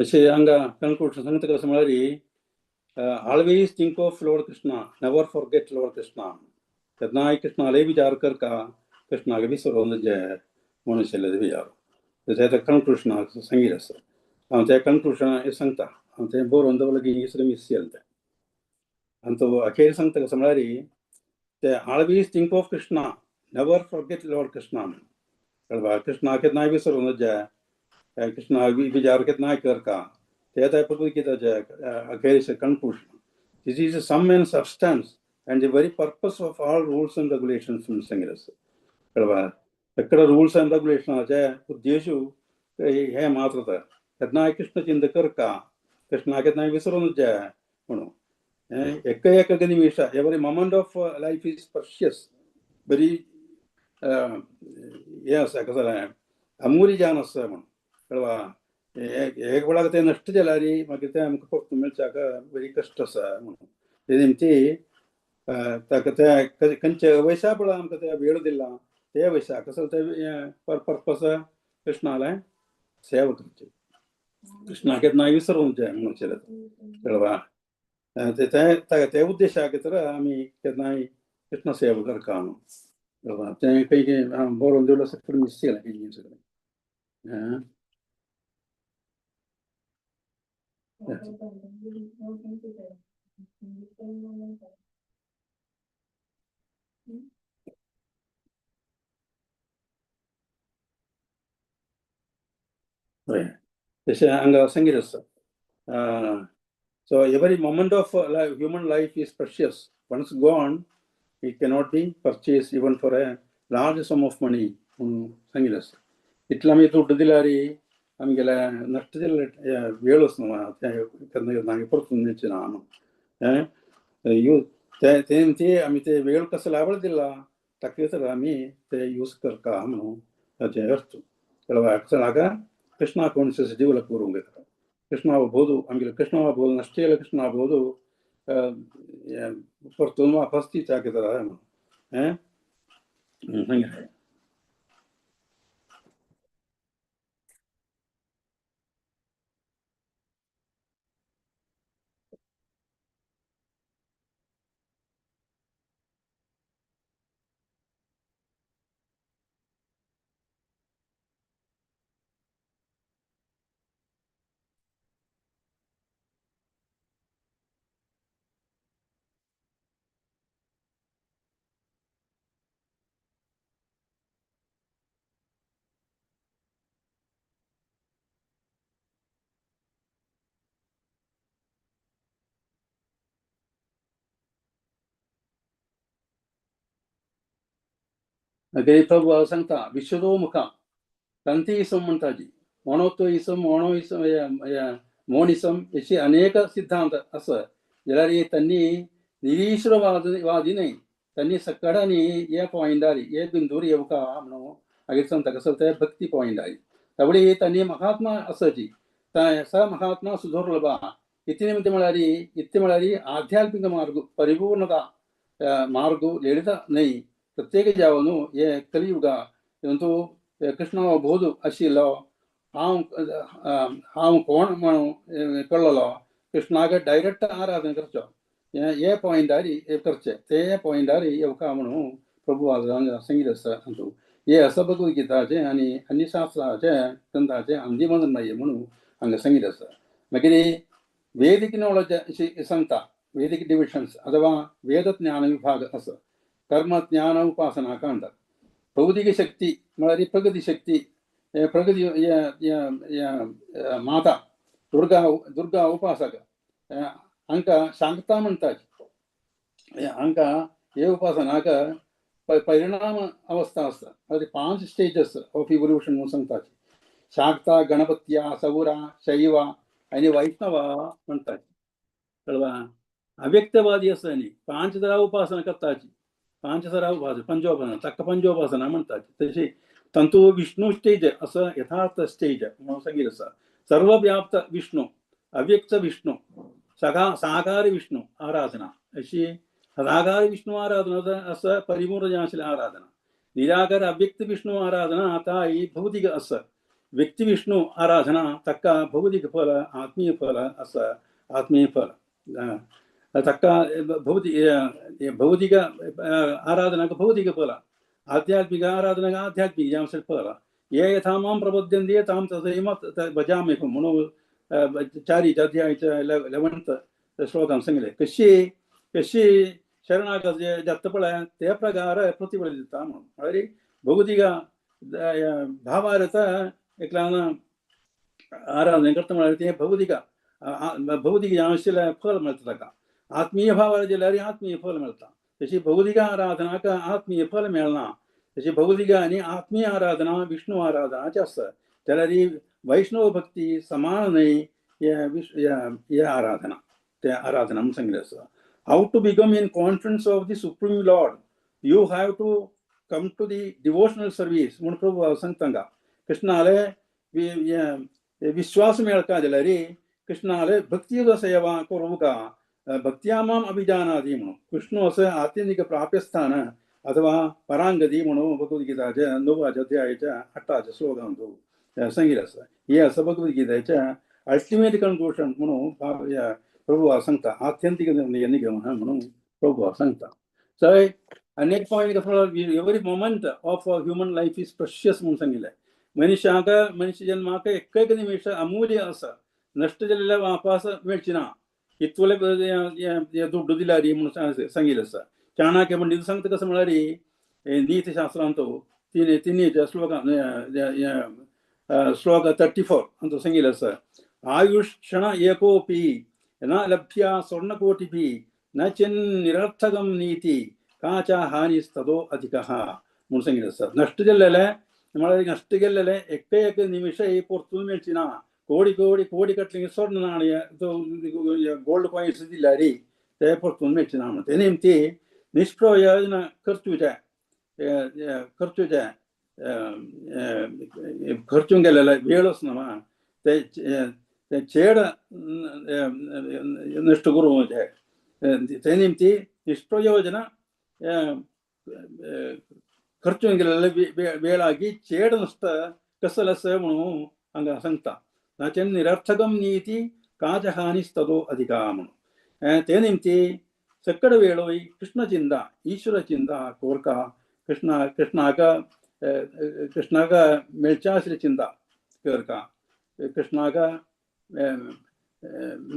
तशें हांगा conclusion सांगता कसं म्हळ्यार always think of Lord Krishna, never forget Lord Krishna. केन्नाय कृष्णाले विचार करका, कृष्णाक विसरोन जाय मनुष्याले विचार. तशें कन्क्लूजन सांगिल्लें आसा. हांव तें कन्क्लूजन सांगता, हांव तें बरोवन दवरलें की सगळें मिस जालें तें. आनी तो अखेर सांगता कसं म्हळ्यार ते always think of Krishna, never forget Lord Krishna. कळ्ळें? कृष्णा केन्नाय विसरोन जाय, कृष्णा विचार केन्नाय करका. ते भगवद गीताचे अखेर conclusion. This is sum and substance and the very purpose of all rules and regulations म्हणून सांगिल्लें आसा. कळ्ळें? एकडे रूल्स अँड रेग्युलेशनाचे उद्देश हे मात्र केन्नाय कृष्ण चिंता करका, कृष्णा केन्नाय विसरून जाय म्हणून. एक एक निमिष, every moment of life is precious, very हें आसा कसं जालें अमूल्य जावन आसा म्हणून. कळ्ळें? एक वेळाक तें नश्ट जाल्यार मागीर तें आमकां परतून मेळच्याक बरी कश्ट आसा म्हणून. ते निमती ताका ते खंयचे वैशा पळय आमकां ते वेळ दिला ते वैशा कसो ते पर्पस कृष्णाले सेवा करची, कृष्णा केन्नाय विसरूंक जाय म्हणून. कळ्ळें? ते ते उद्देशा खातीर आमी केन्नाय कृष्ण सेवा करता न्हू. कळ्ळें? तें खंय खंय बरोवन दवरलें आसा मिस जालें खंय सगळें. हय, तशें हांगा सांगिल्लें आसा. So every moment of human life is precious. Once gone, it cannot be purchased even for a large sum of money म्हणून सांगिल्लें आसा. इतलें आमी दुड्ड दिल्यार आमगेले नश्ट जाल्ले वेळ न्हू तें केन्ना केन्ना परतून मेळचें ना न्हू. यूज ते ते आमी ते वेळ कसो लावळ दिला ताका तर आमी ते यूज करता म्हणून ताचें अर्थ. कळ्ळें? हाका कृष्णा कॉन्शियस डेवलप करूंक येता. कृष्णा बोधू आमगेले कृष्णा बोध नश्ट जाल्यार कृष्णा बोधू परतून वापस दिता कितें म्हणून. हें सांगिल्लें. मागीर प्रभु सांगता विश्वतोमुख तंतीसम म्हणटा जी मोनोत्वइसम मोनोइसम मोनिसम अशी अनेक सिद्धांत आसा जाल्यार त्यांनी निरीश्वरवाद वादी न्हय, त्यांनी सकडांनी हे पॉयंटार हे बिंदूर येवका म्हणून मागीर सांगता कसो ते भक्ती पॉयंटार तावळी त्यांनी महात्मा आसाची स महात्मा सुदुर्लभ इति निमित्त म्हळ्यार इत्य म्हळ्यार आध्यात्मिक मार्ग परिपूर्णता मार्ग ललित न्हय. प्रत्येक जावन न्हू हे कलियुगा तूं कृष्ण बोध आशिल्लो हांव हांव कोण म्हणून कळ्ळलो कृष्णाक डायरेक्ट आराधना करचो हे पॉयंटार करचे ते पॉयंटार येवका म्हणून प्रभु सांगिल्लें आसा. हे असं भगवद्गीताचें आनी अन्य शास्त्राचें ग्रंथाचें अंतिम निर्णय म्हणून हांगा सांगिल्लें आसा. मागीर वेदिक नॉलेज अशी सांगता वेदिक डिविजन्स अथवा वेद ज्ञान विभाग आसा कर्म ज्ञान उपासना कांड भौतिक शक्ती म्हळ्यार प्रगती शक्ती प्रगती माता दुर्गा दुर्गा उपासक हांकां शांता म्हणटात. हांकां हे उपासनाक परिणाम अवस्था आसता. म्हणजे 5 स्टेजस ऑफ इवोल्युशन म्हणून सांगतात. शाक्ता गणपत्या सौरा शैव आनी वैष्णव म्हणटात. कळवा अव्यक्तवादी आसा न्ही 5 तरा उपासना करताची 5 तरा उपासना पंचोपासना ताका पंचोपासना म्हणटात. तशी तंतु विष्णू स्टेज असं यथार्थ स्टेज म्हणून सांगितलं आसा. सर्वव्याप्त विष्णू अव्यक्त विष्णू सगा साकार विष्णू आराधना अशी साकार विष्णू आराधना असं परिपूर्ण आशिल्ली आराधना. निराकार अव्यक्त विष्णू आराधना आता ही भौतिक असं व्यक्ती विष्णू आराधना ताका भौतिक फल आत्मीय फल असं आत्मीय फल ताका भौतिक भौतिक आराधनाक भौतिक फल आध्यात्मिक आराधनाक आध्यात्मिक जावं फल. ये यथा मां प्रबोध्यन्ते तां तथैव भजाम्यहं म्हणून 4 अध्यायाच्या 11th श्लोकान सांगले. कशी कशी शरणागत जाता पळय ते प्रकार प्रतिफल दिता म्हणून. म्हळ्यार भौतिक भावार्थ एकल्यान आराधना करता म्हळ्यार तें भौतिक भौतिक आशिल्लें फल मेळटा ताका. आत्मीय भावार जाल्यार आत्मीय फल मेळटा. तशी भौतिक आराधनाक आत्मीय फल मेळना. तशी भौतिक आनी आत्मीय आराधना विष्णू आराधनाची आसा. जाल्यार वैष्णव भक्ती समान न्हय हे आराधना ते आराधना म्हणून सांगिल्लें आसा. How to become in confidence of the supreme lord you have to come to the devotional service म्हूण प्रभु सांगता हांगा. कृष्णाले विश्वास मेळका जाल्यार कृष्णाले भक्तीचो सेवा करूंका भक्त्या माम अभिजानाती म्हणून. कृष्ण असं आत्यंतिक प्राप्यस्थान अथवा परांगती म्हणून भगवद्गीताच्या 9 अध्यायाच्या 8 श्लोकांत सांगितलं आसा. हे असं भगवद्गीतेच्या अल्टिमेट कन्क्लूजन म्हणून प्रभु सांगता. आत्यंतिक निगमन म्हणून प्रभु सांगता. सो अनेक पॉयंट कसो every moment of human life is precious म्हणून सांगिल्लें. मनुष्याक मनुष्य जन्माक एक एक निमिष अमूल्य आसा. नश्ट जाल्ल्या वापास मेळची ना इतले दुड्डू दिल्यार म्हणून सांगिल्लें आसा. चाणक्य पंडित सांगता कसं म्हळ्यार नीतिशास्त्रांत 3 श्लोक श्लोक 34 अंत सांगिल्लें आसा. आयुष क्षण एकोपी न लभ्या स्वर्णकोटिभिः न चिन्निरर्थकं नीति काचा हानिस्ततो अधिकः म्हणून सांगिल्लें आसा. नश्ट जाल्लेलें म्हळ्यार नश्ट गेल्लेलें एक एक निमिष परतून मेळची ना. कोडी कोडी कोडी कटली स्वर्ण नाणय गोल्ड कॉइन्स दिल्यार ते परतून मेळचे ना म्हणून. ते निमती निष्प्रयोजन खर्चूचे खर्चूचे खर्चून गेलेले वेळच ना ते चेड नश्ट करूं ते निमती निष्प्रयोजन खर्चून गेलेले वेळागी चेड नश्ट कसल आसा म्हणून हांगा सांगता. ताचें निरर्थकम नीति काचहानिस्ततो अधिका म्हणून. ते निमती सकड वेळोय कृष्ण चिंता ईश्वर चिंता कोरका कृष्ण कृष्णाक कृष्णाक मेळच्या आशिल्ली चिंता करका कृष्णाक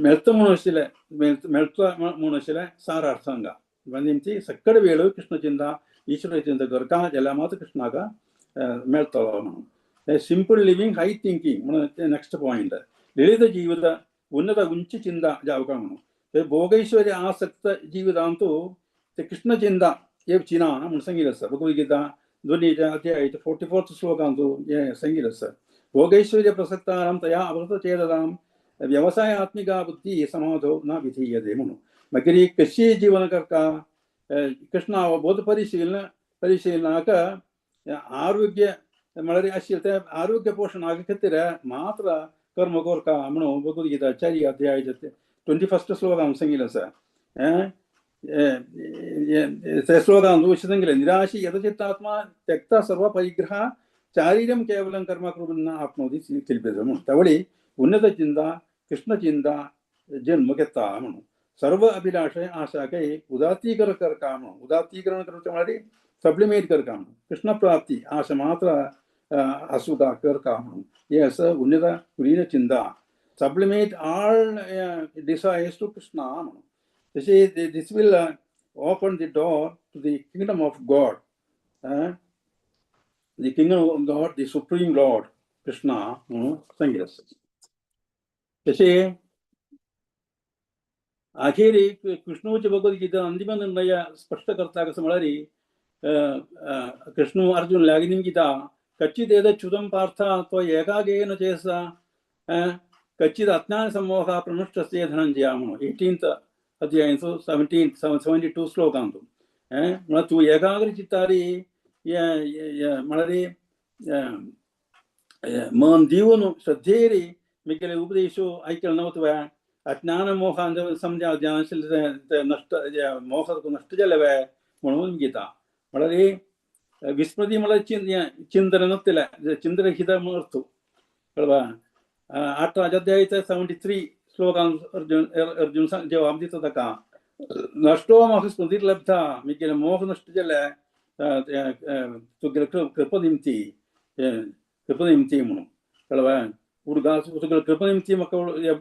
मेळता म्हणून आशिल्लें मेळता म्हणून आशिल्लें सारार्थ हांगा. निमती सकड वेळोय कृष्ण चिंता ईश्वर चिंता करका जाल्यार मात कृष्णाक मेळटलो म्हणून. सिंपल लिव्हिंग हाय थिंकिंग म्हणून ते नेक्स्ट पॉयंट. ललित जीवित उन्नत उंच चिंता जावका म्हणून. ते भोगैश्वर्य आसक्त जीवितांतु ते कृष्ण चिंता येवची ना म्हणून सांगिल्लें आसा. भगवद्गीता दोनी अध्याय 44th श्लोकांतु हें सांगिल्लें आसा. भोगैश्वर्य प्रसक्तानां तया अवृत चेतनां व्यवसायात्मिका बुद्धी समाधो न विधीयते म्हणून. मागीर कशी जीवन करता कृष्णा बोध परिशीलना परिशीलनाक आरोग्य म्हळ्यार आशिल्लें तें आरोग्य पोशणा खातीर मात्र कर्म करता म्हणून भगवद्गीता 4 अध्याय 21st श्लोकांत सांगिल्लें आसा. ते श्लोकांत अशें सांगिल्लें, निराशी यतचित्तात्मा त्यक्ता सर्व परिग्रह चारिर्यं केवलं कर्म कुर्वन् न आपनोति किल्बिषं म्हणून. त्यावेळी उन्नत चिंता कृष्ण चिंता जन्म घेता म्हणून सर्व अभिलाष आशा काही उदात्तीकरण करका म्हणून. उदात्तीकरण करचे म्हळ्यार सब्लिमेट करका म्हणून, कृष्ण प्राप्ती आशा मात्र असुदा करका म्हणून. हे असं उन्नत कुलीन चिंता sublimate all desires to Krishna म्हणून. तशी this will open the door to the kingdom of God, the kingdom of God, the supreme lord Krishna म्हणून सांगितलं आसा. तशें अखेरीक कृष्णूचे भगवद्गीता अंतिम निर्णय स्पष्ट करता कसं म्हळ्यार कृष्णू अर्जुन लागीं गीता कच्चित् एतच्युतं पार्थ त्व एकागेन चेसा कच्चित् अज्ञान समोह प्रणष्टस्य धनंजय म्हणून 18th अध्यायांचो 72 श्लोकांतु. म्हळ्यार तूं एकाग्र चित्तारी म्हळ्यार मन दिवन श्रद्धेरी मिगेले उपदेशो ऐकल नव्हतं अज्ञान मोहान समजा ते नष्ट मोह नष्ट जालें म्हणून गीता म्हळ्यार विस्मृती म्हळ्यार चिंतन नसतलें, चिंतनरहित अर्थ कळवा. 8 अध्याय 73 श्लोकान अर्जुन अर्जुन जवाब दिता ताका नष्टो मोह स्मृती लब्धा मिगेले मोह नष्ट जाले तुगेले कृपनिमती कृपनिमती म्हणून कळवा. उडगास तुगेले कृपनिमती म्हाका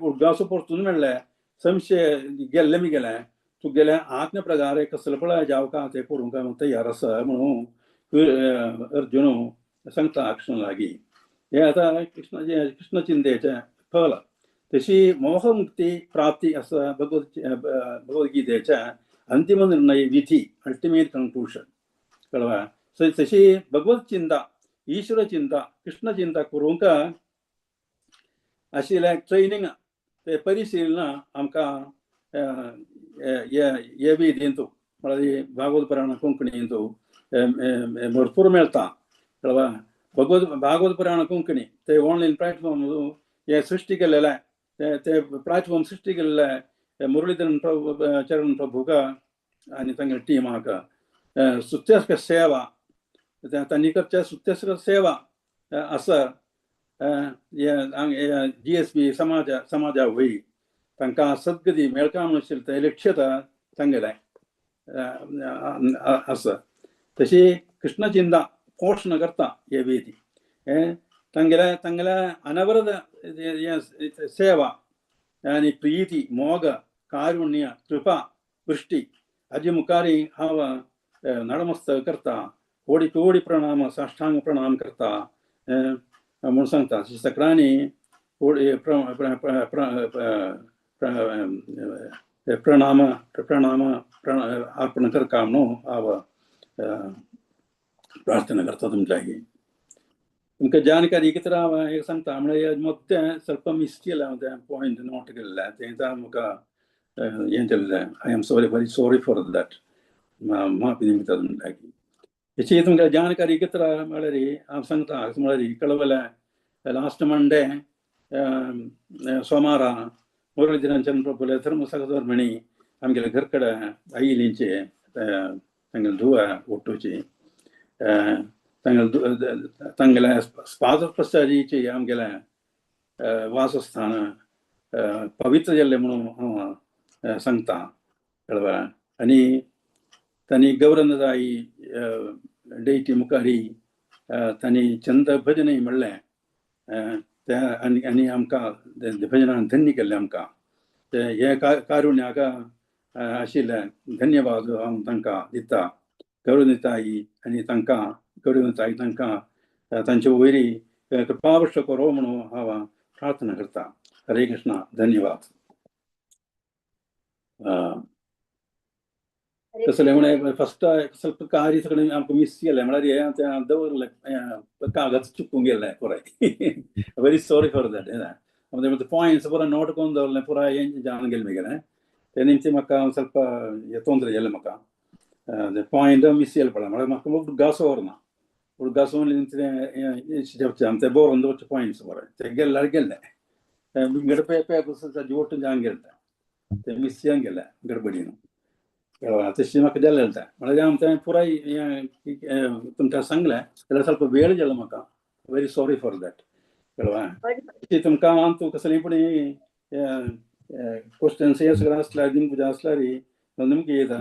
उडगासो परतून मेळ्ळें, संशय गेल्ले मिगेले तुगेले आत्म प्रकारे कसले पळय जावका ते करूंक हांव तयार आसा म्हणून अर्जुन सांगता कृष्ण लागीं. हे आतां कृष्ण कृष्ण चिंतेचें फल. तशी मोहमुक्ती प्राप्ती आसा भगवद्गीतेच्या अंतिम निर्णय विधी अल्टिमेट कंक्लूशन कळवा. तशी भगवत चिंता ईश्वर चिंता कृष्ण चिंता करूंक आशिल्लें ट्रेनिंग ते परिशीलना आमकां हे विधींतू म्हळ्यार भागवत पुराण कोंकणींतू भरपूर मेळटा कळवा. भागवत पुराण कोंकणी ते ऑनलायन प्लॅटफॉर्म हे सृश्टी केलेलें ते प्लॅटफॉर्म सृश्टी केल्लें मुरलीधरन प्रभु चरण प्रभुका आनी तांगेले टिमाक सुत्यस्क सेवा तांणी करच्या सुत्यस्क सेवा आसा GSB समाजा समाजा वय तांकां सद्गती मेळका म्हणून आशिल्लें तें लक्ष्यता तांगेलें आसा. तशी कृष्णचिंता पोषण करता हे वेदी तांगेले तांगेले अनवरत सेवा आनी प्रीती मोग कारुण्य कृपा वृष्टी हाजे मुखारी हांव नडमस्त करता, कोडी कोडी प्रणाम साष्टांग प्रणाम करता म्हणून सांगता. सगळ्यांनी प्रणाम प्रणाम अर्पण करका म्हणून हांव प्रार्थना करता तुमच्या लागीं. तुमकां जानकारी कितें हांव एक सांगता म्हळ्यार मदें ಸ್ವಲ್ಪ मिस केलें हांव तें पॉयंट नोट केल्लें तें म्हाका हें जाल्लें. I am sorry, very sorry for that. माफी दिता तुमच्या लागीं. हेची तुमकां जानकारी कितें म्हळ्यार हांव सांगता म्हळ्यार कळवलें लास्ट मंडे सोमारा मुरलीधरन चंद्रप्रभुले धर्म सഹधर्मिणी आमगेले घर कडेन आयिल्लींचे तांगेले धुवा ओट्टूची तांगेले तांगेले पादप्रसारीची आमगेलें वासस्थान पवित्र जाल्लें म्हणून हांव सांगता कळवा. आनी तांणी गौरनदाई डेटी मुखारी तांणी चंद भजनय म्हणलें ते आनी आनी आमकां भजनान धन्य केल्लें आमकां ते हे कारुण्याक आशिल्लें धन्यवाद हांव तांकां दिता. गौरनताई आनी तांकां गौरनताई तांकां तांचे वयरी कृपावृष्ट करो म्हणून हांव प्रार्थना करता. हरे कृष्णा, धन्यवाद. हरे कसलें म्हळ्यार फस्ट ಸ್ವಲ್ಪ कार्य सगळें आमकां मिस केलें, म्हळ्यार हें तें दवरलें कागद चुकून गेलें पुराय. Very sorry for that. म्हणजे पॉयंट्स पुरा नोट करून दवरलें पुराय हें जावन गेलें मागीर. ते निमचे म्हाका ಸ್ವಲ್ಪ ತೊಂದರೆ गेलें म्हाका, पॉयंट मिस केलें पळय. म्हळ्यार म्हाका उडगास व्हरना, उडगास आमचे बरोवन दवरचे पॉयंट्स बरें ते गेल्यार गेल्ले विंगड पेपर्स ಒಟ್ಟು जावन गेले ते मिस जावन गेले गडबडीन. तशी म्हाका जालें तें. म्हळ्यार हांव तें पुराय तुमकां सांगलें जाल्यार ಸ್ವಲ್ಪ वेळ जालो म्हाका. Very sorry for that. कळ्ळें? तुमकां हांव तूं कसलें पूण क्वेश्चन्स हे सगळें आसल्यार दिवंक जाय आसल्यार निमकी येता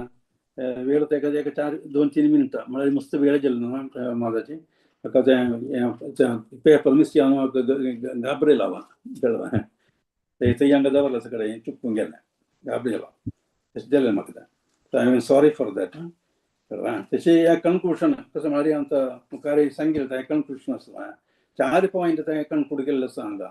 वेळ तेका एका 4-2-3 मिनटां म्हळ्यार मस्त वेळ जालो न्हू म्हाजाची. म्हाका तें पेपर मिस जावन घाबरेलो हांव. कळ्ळें? ते थंय हांगा दवरलें सगळें चुकून गेलें, घाबरेलो तशें जालें म्हाका तें. I am sorry for that. कळ्ळें? तशें हें कन्क्लूशन कसं म्हळ्यार आमकां मुखार सांगिल्लें तें कन्क्लूशन आसा. 4 पॉयंट तें कन्क्लूड केल्लें आसा हांगा.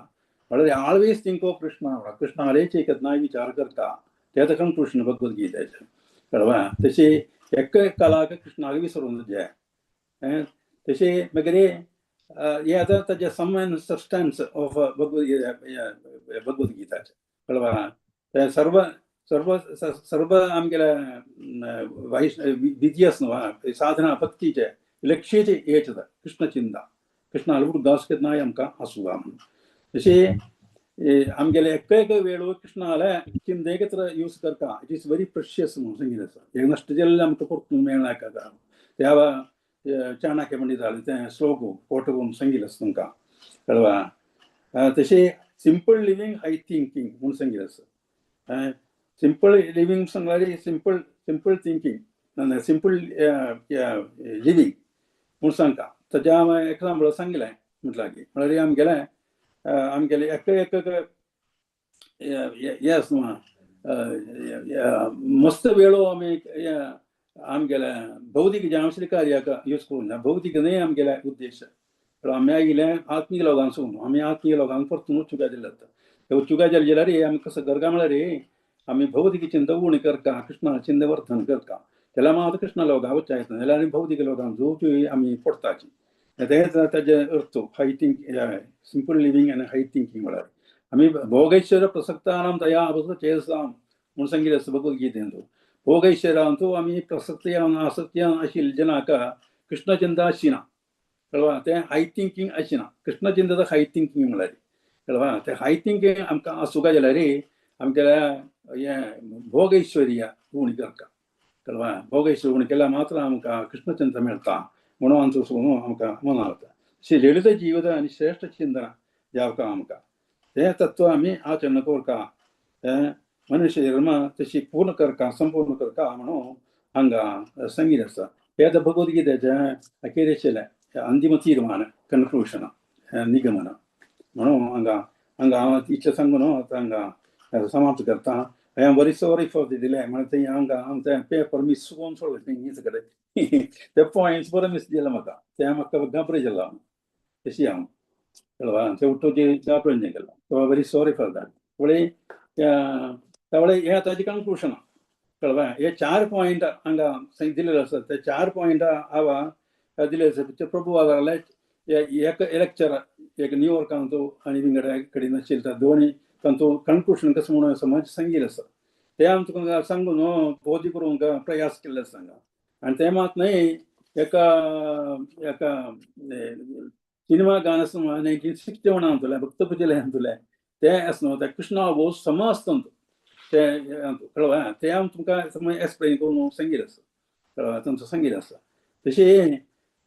म्हळ्यार ऑलवेज थिंक ऑफ कृष्णा, कृष्णालेच केन्नाय विचार करता तें आतां कन्क्लूशन भगवद्गीतेचें. कळ्ळें? तशें एक कलाक कृष्णाक विसरून जाय. तशें मागीर हें आतां ताजें सम एंड सबस्टन्स ऑफ भगवद्गीताचें. कळ्ळें? तें सर्व सर्व सर्व आमगेले विधी आसा न्हू साधना भक्तीचे लक्ष्यचे हेच कृष्ण चिंता, कृष्णाल उडगास केन्नाय आमकां आसूं म्हणून. तशें आमगेले एक एक वेळ कृष्णाले चिंतेक तर यूज करता. It is very precious म्हणून सांगिल्लें आसा. एक नश्ट जाल्लें आमकां परतून मेळना. त्या चाणक्य पंडिताले तें श्लोक कोट करून सांगिल्लें आसा तुमकां. कळ्ळें? तशें सिंपल लिवींग हाय थिंकींग म्हणून सांगिल्लें आसा. सिंपल लिवींग सांगल्यार simple simple thinking, simple living म्हूण सांगता. ताजें हांवें एग्जाम्पल सांगलें म्हटल्यार की म्हळ्यार आमगेलें आमगेलें एक एक हें आसा न्हू मस्त वेळो आमी आमगेले भौतीक जावं कार्याक यूज करूंक ना. भौतीक न्हय आमगेले उद्देश. आमी आयिल्ले आत्मीक लोकांक सोडून आमी आत्मीक लोकांक परतून वचूंक जाय जाता. वचूंक जाय जाल्यार आमी कसो करता म्हळ्यार आमी भौतीक चिंता उणी करता, कृष्णा चिंता वर्धन करता. जाल्यार मात कृष्ण लोकांक वचचें जायना जाल्यार आनी भौतीक लोकांक जोवची आमी पडटाची. तेंच ताजें अर्थ हाय थिंक, सिंपल लिवींग आनी हाय थिंकींग. म्हळ्यार आमी भोगैश्वर प्रसक्तानां तया अवसर चेतसां म्हूण सांगिल्लें आसा भगवद्गीतेंत. भोगैश्वरांतु आमी प्रसक्तयान आसक्तयान आशिल्ले जनाक कृष्ण चिंता आशिना. कळ्ळें? तें हाय थिंकींग आशिना. कृष्ण चिंता हाय थिंकींग म्हळ्यार. कळ्ळें? तें हाय थिंकींग आमकां आसूंक जाय जाल्यार आमगेल्या हें भोगैश्वर्य उणी करता. कळ्ळें? भोगैश्वर्य उणी केल्यार मात्र आमकां कृष्ण चिंता मेळटा म्हणून आमचो सोडून आमकां मनां वता. अशें ललित जीवित आनी श्रेश्ठ चिंतन जावका आमकां तें तत्व आमी आचरण करता. मनुष्य जन्म तशी पूर्ण करता, संपूर्ण करता म्हणून हांगा सांगिल्लें आसा. हें आतां भगवद्गीतेचें अखेरेचेलें अंतिम तीर्मान कन्क्लूशन निगमन म्हणून हांगा हांगा हांव इतलें सांगून आतां हांगा समाप्त करता. I am very sorry for the delay. म्हळ्यार थंय हांगा आमचें पेपर मिस करून सोडलें थंय सगळें. ते पॉयंट्स बरें मिस जाले म्हाका, तें म्हाका घाबरे जालो हांव. तशी हांव कळ्ळें ते उठोवचे घाबरून गेलो. So very sorry for that. फुडें त्यावेळे हें ताजें कन्क्लूशन. कळ्ळें? हे 4 पॉयंट हांगा दिलेले आसा. ते 4 पॉयंट हांव दिले आसा. प्रभु आदारले एक लेक्चर एक न्यूयॉर्कांत आनी विंगड कडेन आशिल्ले दोनी तांचो कन्क्लूशन कसं म्हणून समज सांगिल्लें आसा. ते हांव तुका सांगून बोध करूंक प्रयास केल्ले आसा हांगा. आनी तें मात न्हय एका एका सिनेमा गान आसा 1961 आंतुलें भक्त पुजले आंतुलें तें आसा न्हू तें कृष्णा भोव समस्त तें. कळ्ळें? तें हांव तुमकां समज एक्सप्लेन करून सांगिल्लें आसा. कळ्ळें? तांचो सांगिल्लें आसा. तशें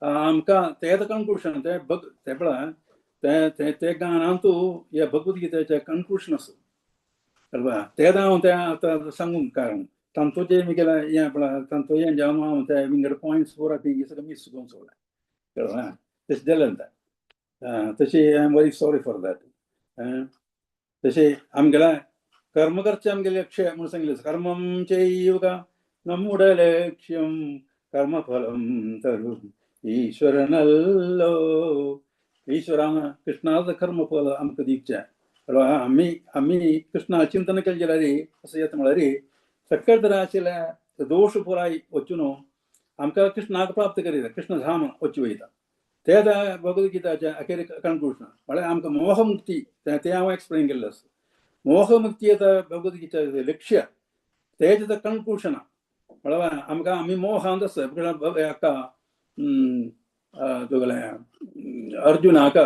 आमकां तें आतां कन्क्लूशन तें भग तें पळय तें तें तें गानांतू ह्या भगवद्गीतेचें कन्क्लूशन आसा. कळ्ळें? तें हांव तें आतां सांगूंक कारण तांचो जें म्हगेलें हें पळय तांचो हें जावन हांव ते विंगड पॉयंट्स पुरा थंय सगळें मिस करून सोडलें. कळ्ळें? तशें जालें तें. तशें I am very sorry for that. तशें आमगेलें कर्म करचें आमगेलें लक्ष्य म्हणून सांगिल्लें. कर्मं चैव നമ്മുടെ ലക്ഷ്യം കർമ്മഫലം തരും ഈശ്വരനല്ലോ. ईश्वरान कृष्णाचं कर्मफल आमकां दिवचें. आमी आमी कृष्णा चिंतन केलें जाल्यार असं येता म्हळ्यार सकल तर आशिल्लें दोश पुराय वचून आमकां कृष्णाक प्राप्त करिता, कृष्णधाम वचू वयता. ते भगवद्गीताच्या अखेर कन्क्लूजन म्हळ्यार आमकां मोहमुक्ती, तें हांव एक्सप्लेन केल्लें आसा. मोहमुक्ती येता भगवद्गीताचें लक्ष्य, तेजें कन्क्लूजन म्हळ्यार आमकां आमी मोहांत आसा. हाका तुगेलें अर्जुनाक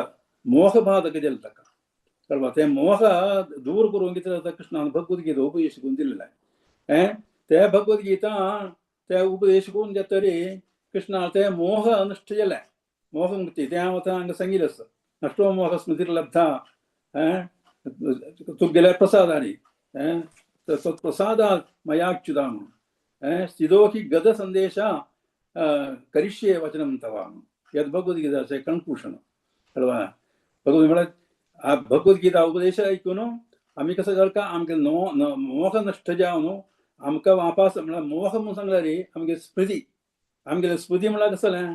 मोह बाधक जालें ताका, कळपा. तें मोह दूर करूंक कितें जाता, कृष्णान भगवद्गीता उपदेश करून दिल्लें. ते भगवद्गीता ते उपदेश करून जातरी कृष्णा ते मोह नश्ट जालें, मोहमुक्ती तें हांव आतां हांगा सांगिल्लें आसा. नश्टो मोह स्मृतिर्लब्धा तुगेल्या प्रसादानी तत्प्रसादात् मयाच्युता म्हणून स्थितो हि गत संदेश करिष्ये वचनं तव म्हणून. यद् भगवद्गीताचें कन्क्लूजन. कळवा भगवद् म्हळ्यार भगवद्गीता उपदेश आयकून आमी कसो करता, आमगे मोह नश्ट जावन आमकां वापास म्हळ्यार मोह म्हणून सांगल्यार आमगे स्मृती, आमगेले स्मृती म्हळ्यार कसलें,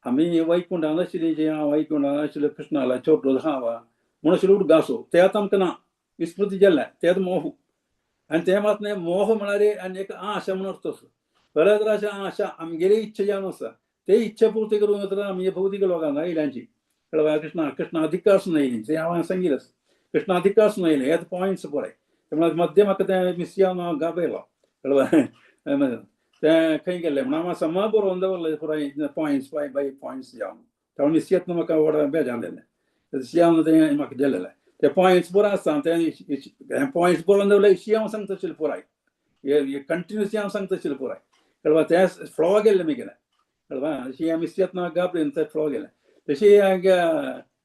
आमी वैकुंठान आशिल्ली, जे हांव वैकुंठान आशिल्ले कृष्णाला चोडटो हांव म्हणून आशिल्लो उडगासो, ते आतां आमकां ना, विस्मृती जाल्लें, ते आतां मोह. आनी ते मात न्हय, मोह म्हळ्यार आनी एक आशा म्हणून अर्थ आसा. परत तर अशें आशा आमगेली इच्छा जावन आसा, ते इच्छा पूर्ती करूंक तर आमी भौतीक लोकांक आयल्यांची. कळ्ळें? कृष्णा कृष्ण अधिकार सुद्दां येयली, तें हांवें सांगिल्लें आसा. कृष्ण अधिकार सुद्दां येयले, हे पॉयंट्स पळय. ते मध्य म्हाका तें मिस जावन हांव गाबयलो. कळ्ळें? तें खंय गेल्लें म्हणून हांव समा बरोवन दवरलें पुराय पॉयंट्स बाय बाय पॉयंट्स जावन. त्यामुळे मिस येतना म्हाका व्हड बेजारलेलें, जावन तें म्हाका गेलेलें. ते पॉयंट्स बरो आसता, ते पॉयंट्स बरोवन दवरले, इशी हांव सांगता आशिल्लें पुराय, कंटिन्युअसली हांव सांगता आशिल्लें पुराय. कळ्ळें? तें फ्लो गेल्लें मागीर. कळ्ळें? अशी मिस येतना घाबरेन तें फ्लो गेलें. तशी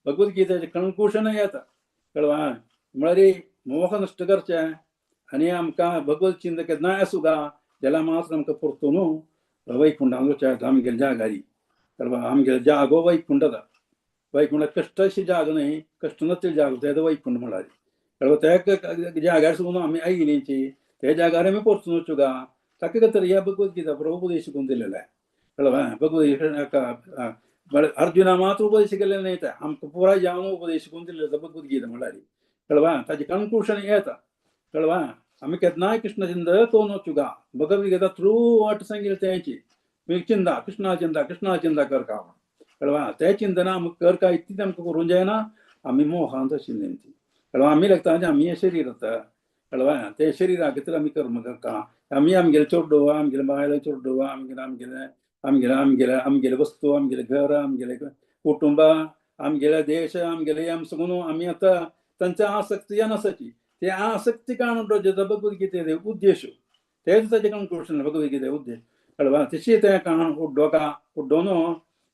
भगवद्गीतेचें कन्क्लूजन येता. कळ्ळें? म्हळ्यार मोह नश्ट करचें आनी आमकां भगवत चिंता केन्नाय आसूं गा जाल्यार मात्र आमकां परतून वैकुंठान वचचें आमगेल्या जाग्यारी. कळ्ळें? आमगेलो जागो वैकुंठ आतां. वैकुंठ कश्ट अशी जागो न्हय, कश्ट नासलेली जागो तें वैकुंठ म्हळ्यार. कळ्ळें? त्या जाग्यार सुद्दां आमी आयिल्लींची त्या जाग्यार आमी परतून वचूं गा, ताका खातीर ह्या भगवद्गीता बरो उपदेश करून दिलेलो आहे. कळ्ळें? भगवद्गीता अर्जुना मात्र उपदेश केल्ले न्हय, तें आमकां पुराय जावन उपदेश करून दिल्लें भगवद्गीता म्हळ्यार. कळ्ळें? ताजें कन्क्लूजन येता. कळ्ळें? आमी केन्नाय कृष्ण चिंता करून वचूं गा, भगवद्गीता थ्रू वाट सांगिल्लें तेंची चिंता, कृष्णा चिंता, कृष्णा चिंता करका. कळ्ळें? तें चिंतना आमकां करका इतलें आमकां करूंक जायना, आमी मोहांत आशिल्लीं ती. कळ्ळें? आमी लागता आमी शरीर आतां. कळ्ळें? ते शरीरा खातीर आमी कर्म करता, आमी आमगेले चेडो, आमगेले बायल चेडो, आमगेले आमगेले आमगेले आमगेले आमगेले वस्तू, आमगेले घर, आमगेले कुटुंब, आमगेले देश, आमगेले आम सगळं आमी आतां तांच्या आसक्ती नासाची. ते आसक्ती काणून भगवद्गीते उद्देश तेच ताजे कन्क्लूजन भगवद्गीते उद्देश. कळ्ळें? तशी तें काण उड्डोका उड्डोन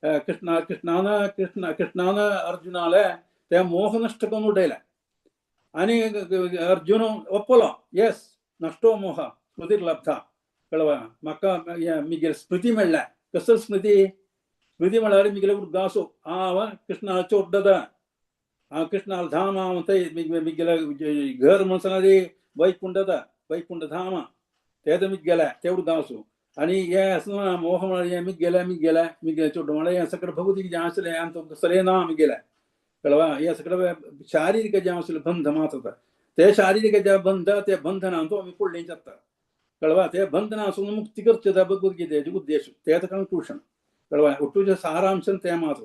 कृष्ण कृष्णान कृष्ण कृष्णान अर्जुनाले ते मोह नश्ट करून उडयलें आनी अर्जुन ओपलो, येस नश्टो मोह स्मृतीक लब्धा. कळ्ळें? म्हाका मिगेले स्मृती मेळ्ळ्या. कसो स्मृती? स्मृती म्हळ्यार मिगेले उडगासो हांव कृष्णाचो उड्डता, हांव कृष्णाल धाम, हांव थंय मिगेले घर म्हणून सांगल्यार वैकुंठता, वैकुंठ धाम ते तर मिगेले ते उडगासो. आनी हे आसना मोह म्हळ्यार हें मिगेले मिगेले मिगेले चोडो म्हळ्यार हें सगळें भौतीक जें आसलें आमचो सगळें ना मिगेलें. कळ्ळें? हें सगळें शारिरीक जें आसलें बंध मात्र, ते शारिरीक जे बंध ते बंधनांतू आमी पडलीं जाता. कळ्ळें? ते बंधनासून मुक्ती करचें त्या भगवद्गीतेचें उद्देश, तें कन्क्लूजन. कळ्ळें? ಒಟ್ಟು सारांश तें मात्र.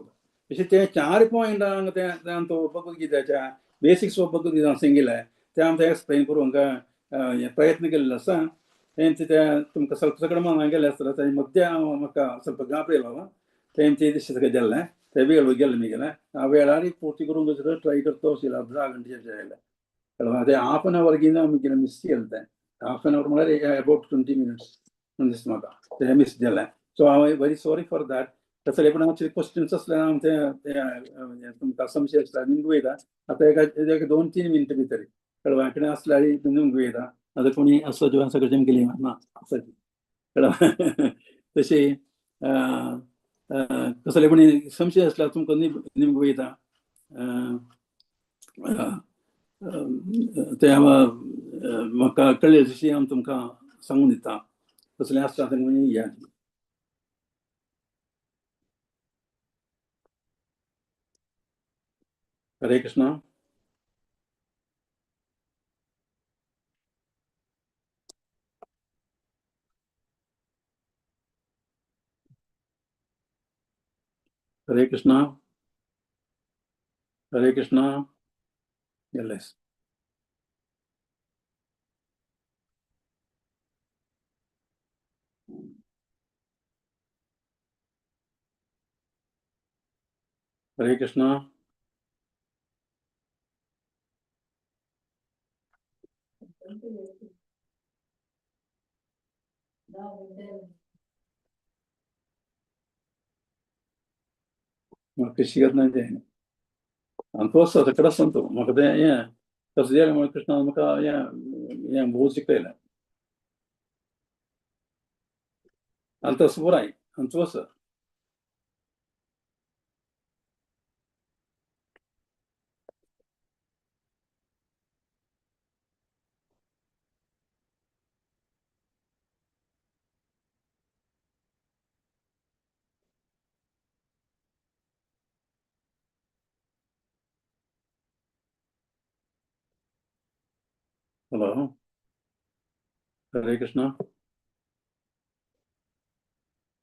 तशें ते चार पॉयंट हांगा तें तो भगवद्गीतेच्या बेसिक्स ऑफ भगवद्गीता सांगिल्लें तें आमकां एक्सप्लेन करूंक प्रयत्न केल्लो आसा. तेंचे ते तुमकां ಸ್ವಲ್ಪ सगळें मनां गेलें आसतलें, ताजे मध्य हांव म्हाका ಸ್ವಲ್ಪ घाबरयलो, तेंचे दिश्टी सगळें जाल्लें ते वेळ गेलें मिगेलें. हांव वेळार पूर्ती करूंक ट्राय करता आशिल्लें, अर्दा घंटे जालें. कळ्ळें? ते हाफ एन our घेवन मिगेलें मिस केलें तें. हाफ एन our म्हळ्यार अबावट 20 मिनट्स म्हणून दिसता म्हाका तें मिस जालें. सो हांव व्हेरी सॉरी फॉर that. तसले पण आमचे क्वेश्चन्स असले हांव ते तुमकां संशय आसल्यार निमगू वयता. आतां एका 2-3 मिनटां भितर. कळ्ळें? कितें आसल्यार निमगू वयता. आतां कोणी असो जेवण सगळें केली ना असो. कळ्ळें? तशें कसले कोणी संशय आसल्यार तुमकां निमगू वयता. ते हांव म्हाका कळ्ळें तशी हांव तुमकां सांगून दिता. कसलें आसता तें या. हरे Krishna. Hare Krishna. Hare Krishna. LS. Hare Krishna. म्हाका शिकत ना तें. आनी तो आसा तकडे आसा तो म्हाका तें हें तशें जालें म्हणून कृष्णान म्हाका हें हें भोव शिकयलें. आनी तसो पुराय आनी तो आसा. हॅलो. हरे कृष्णा.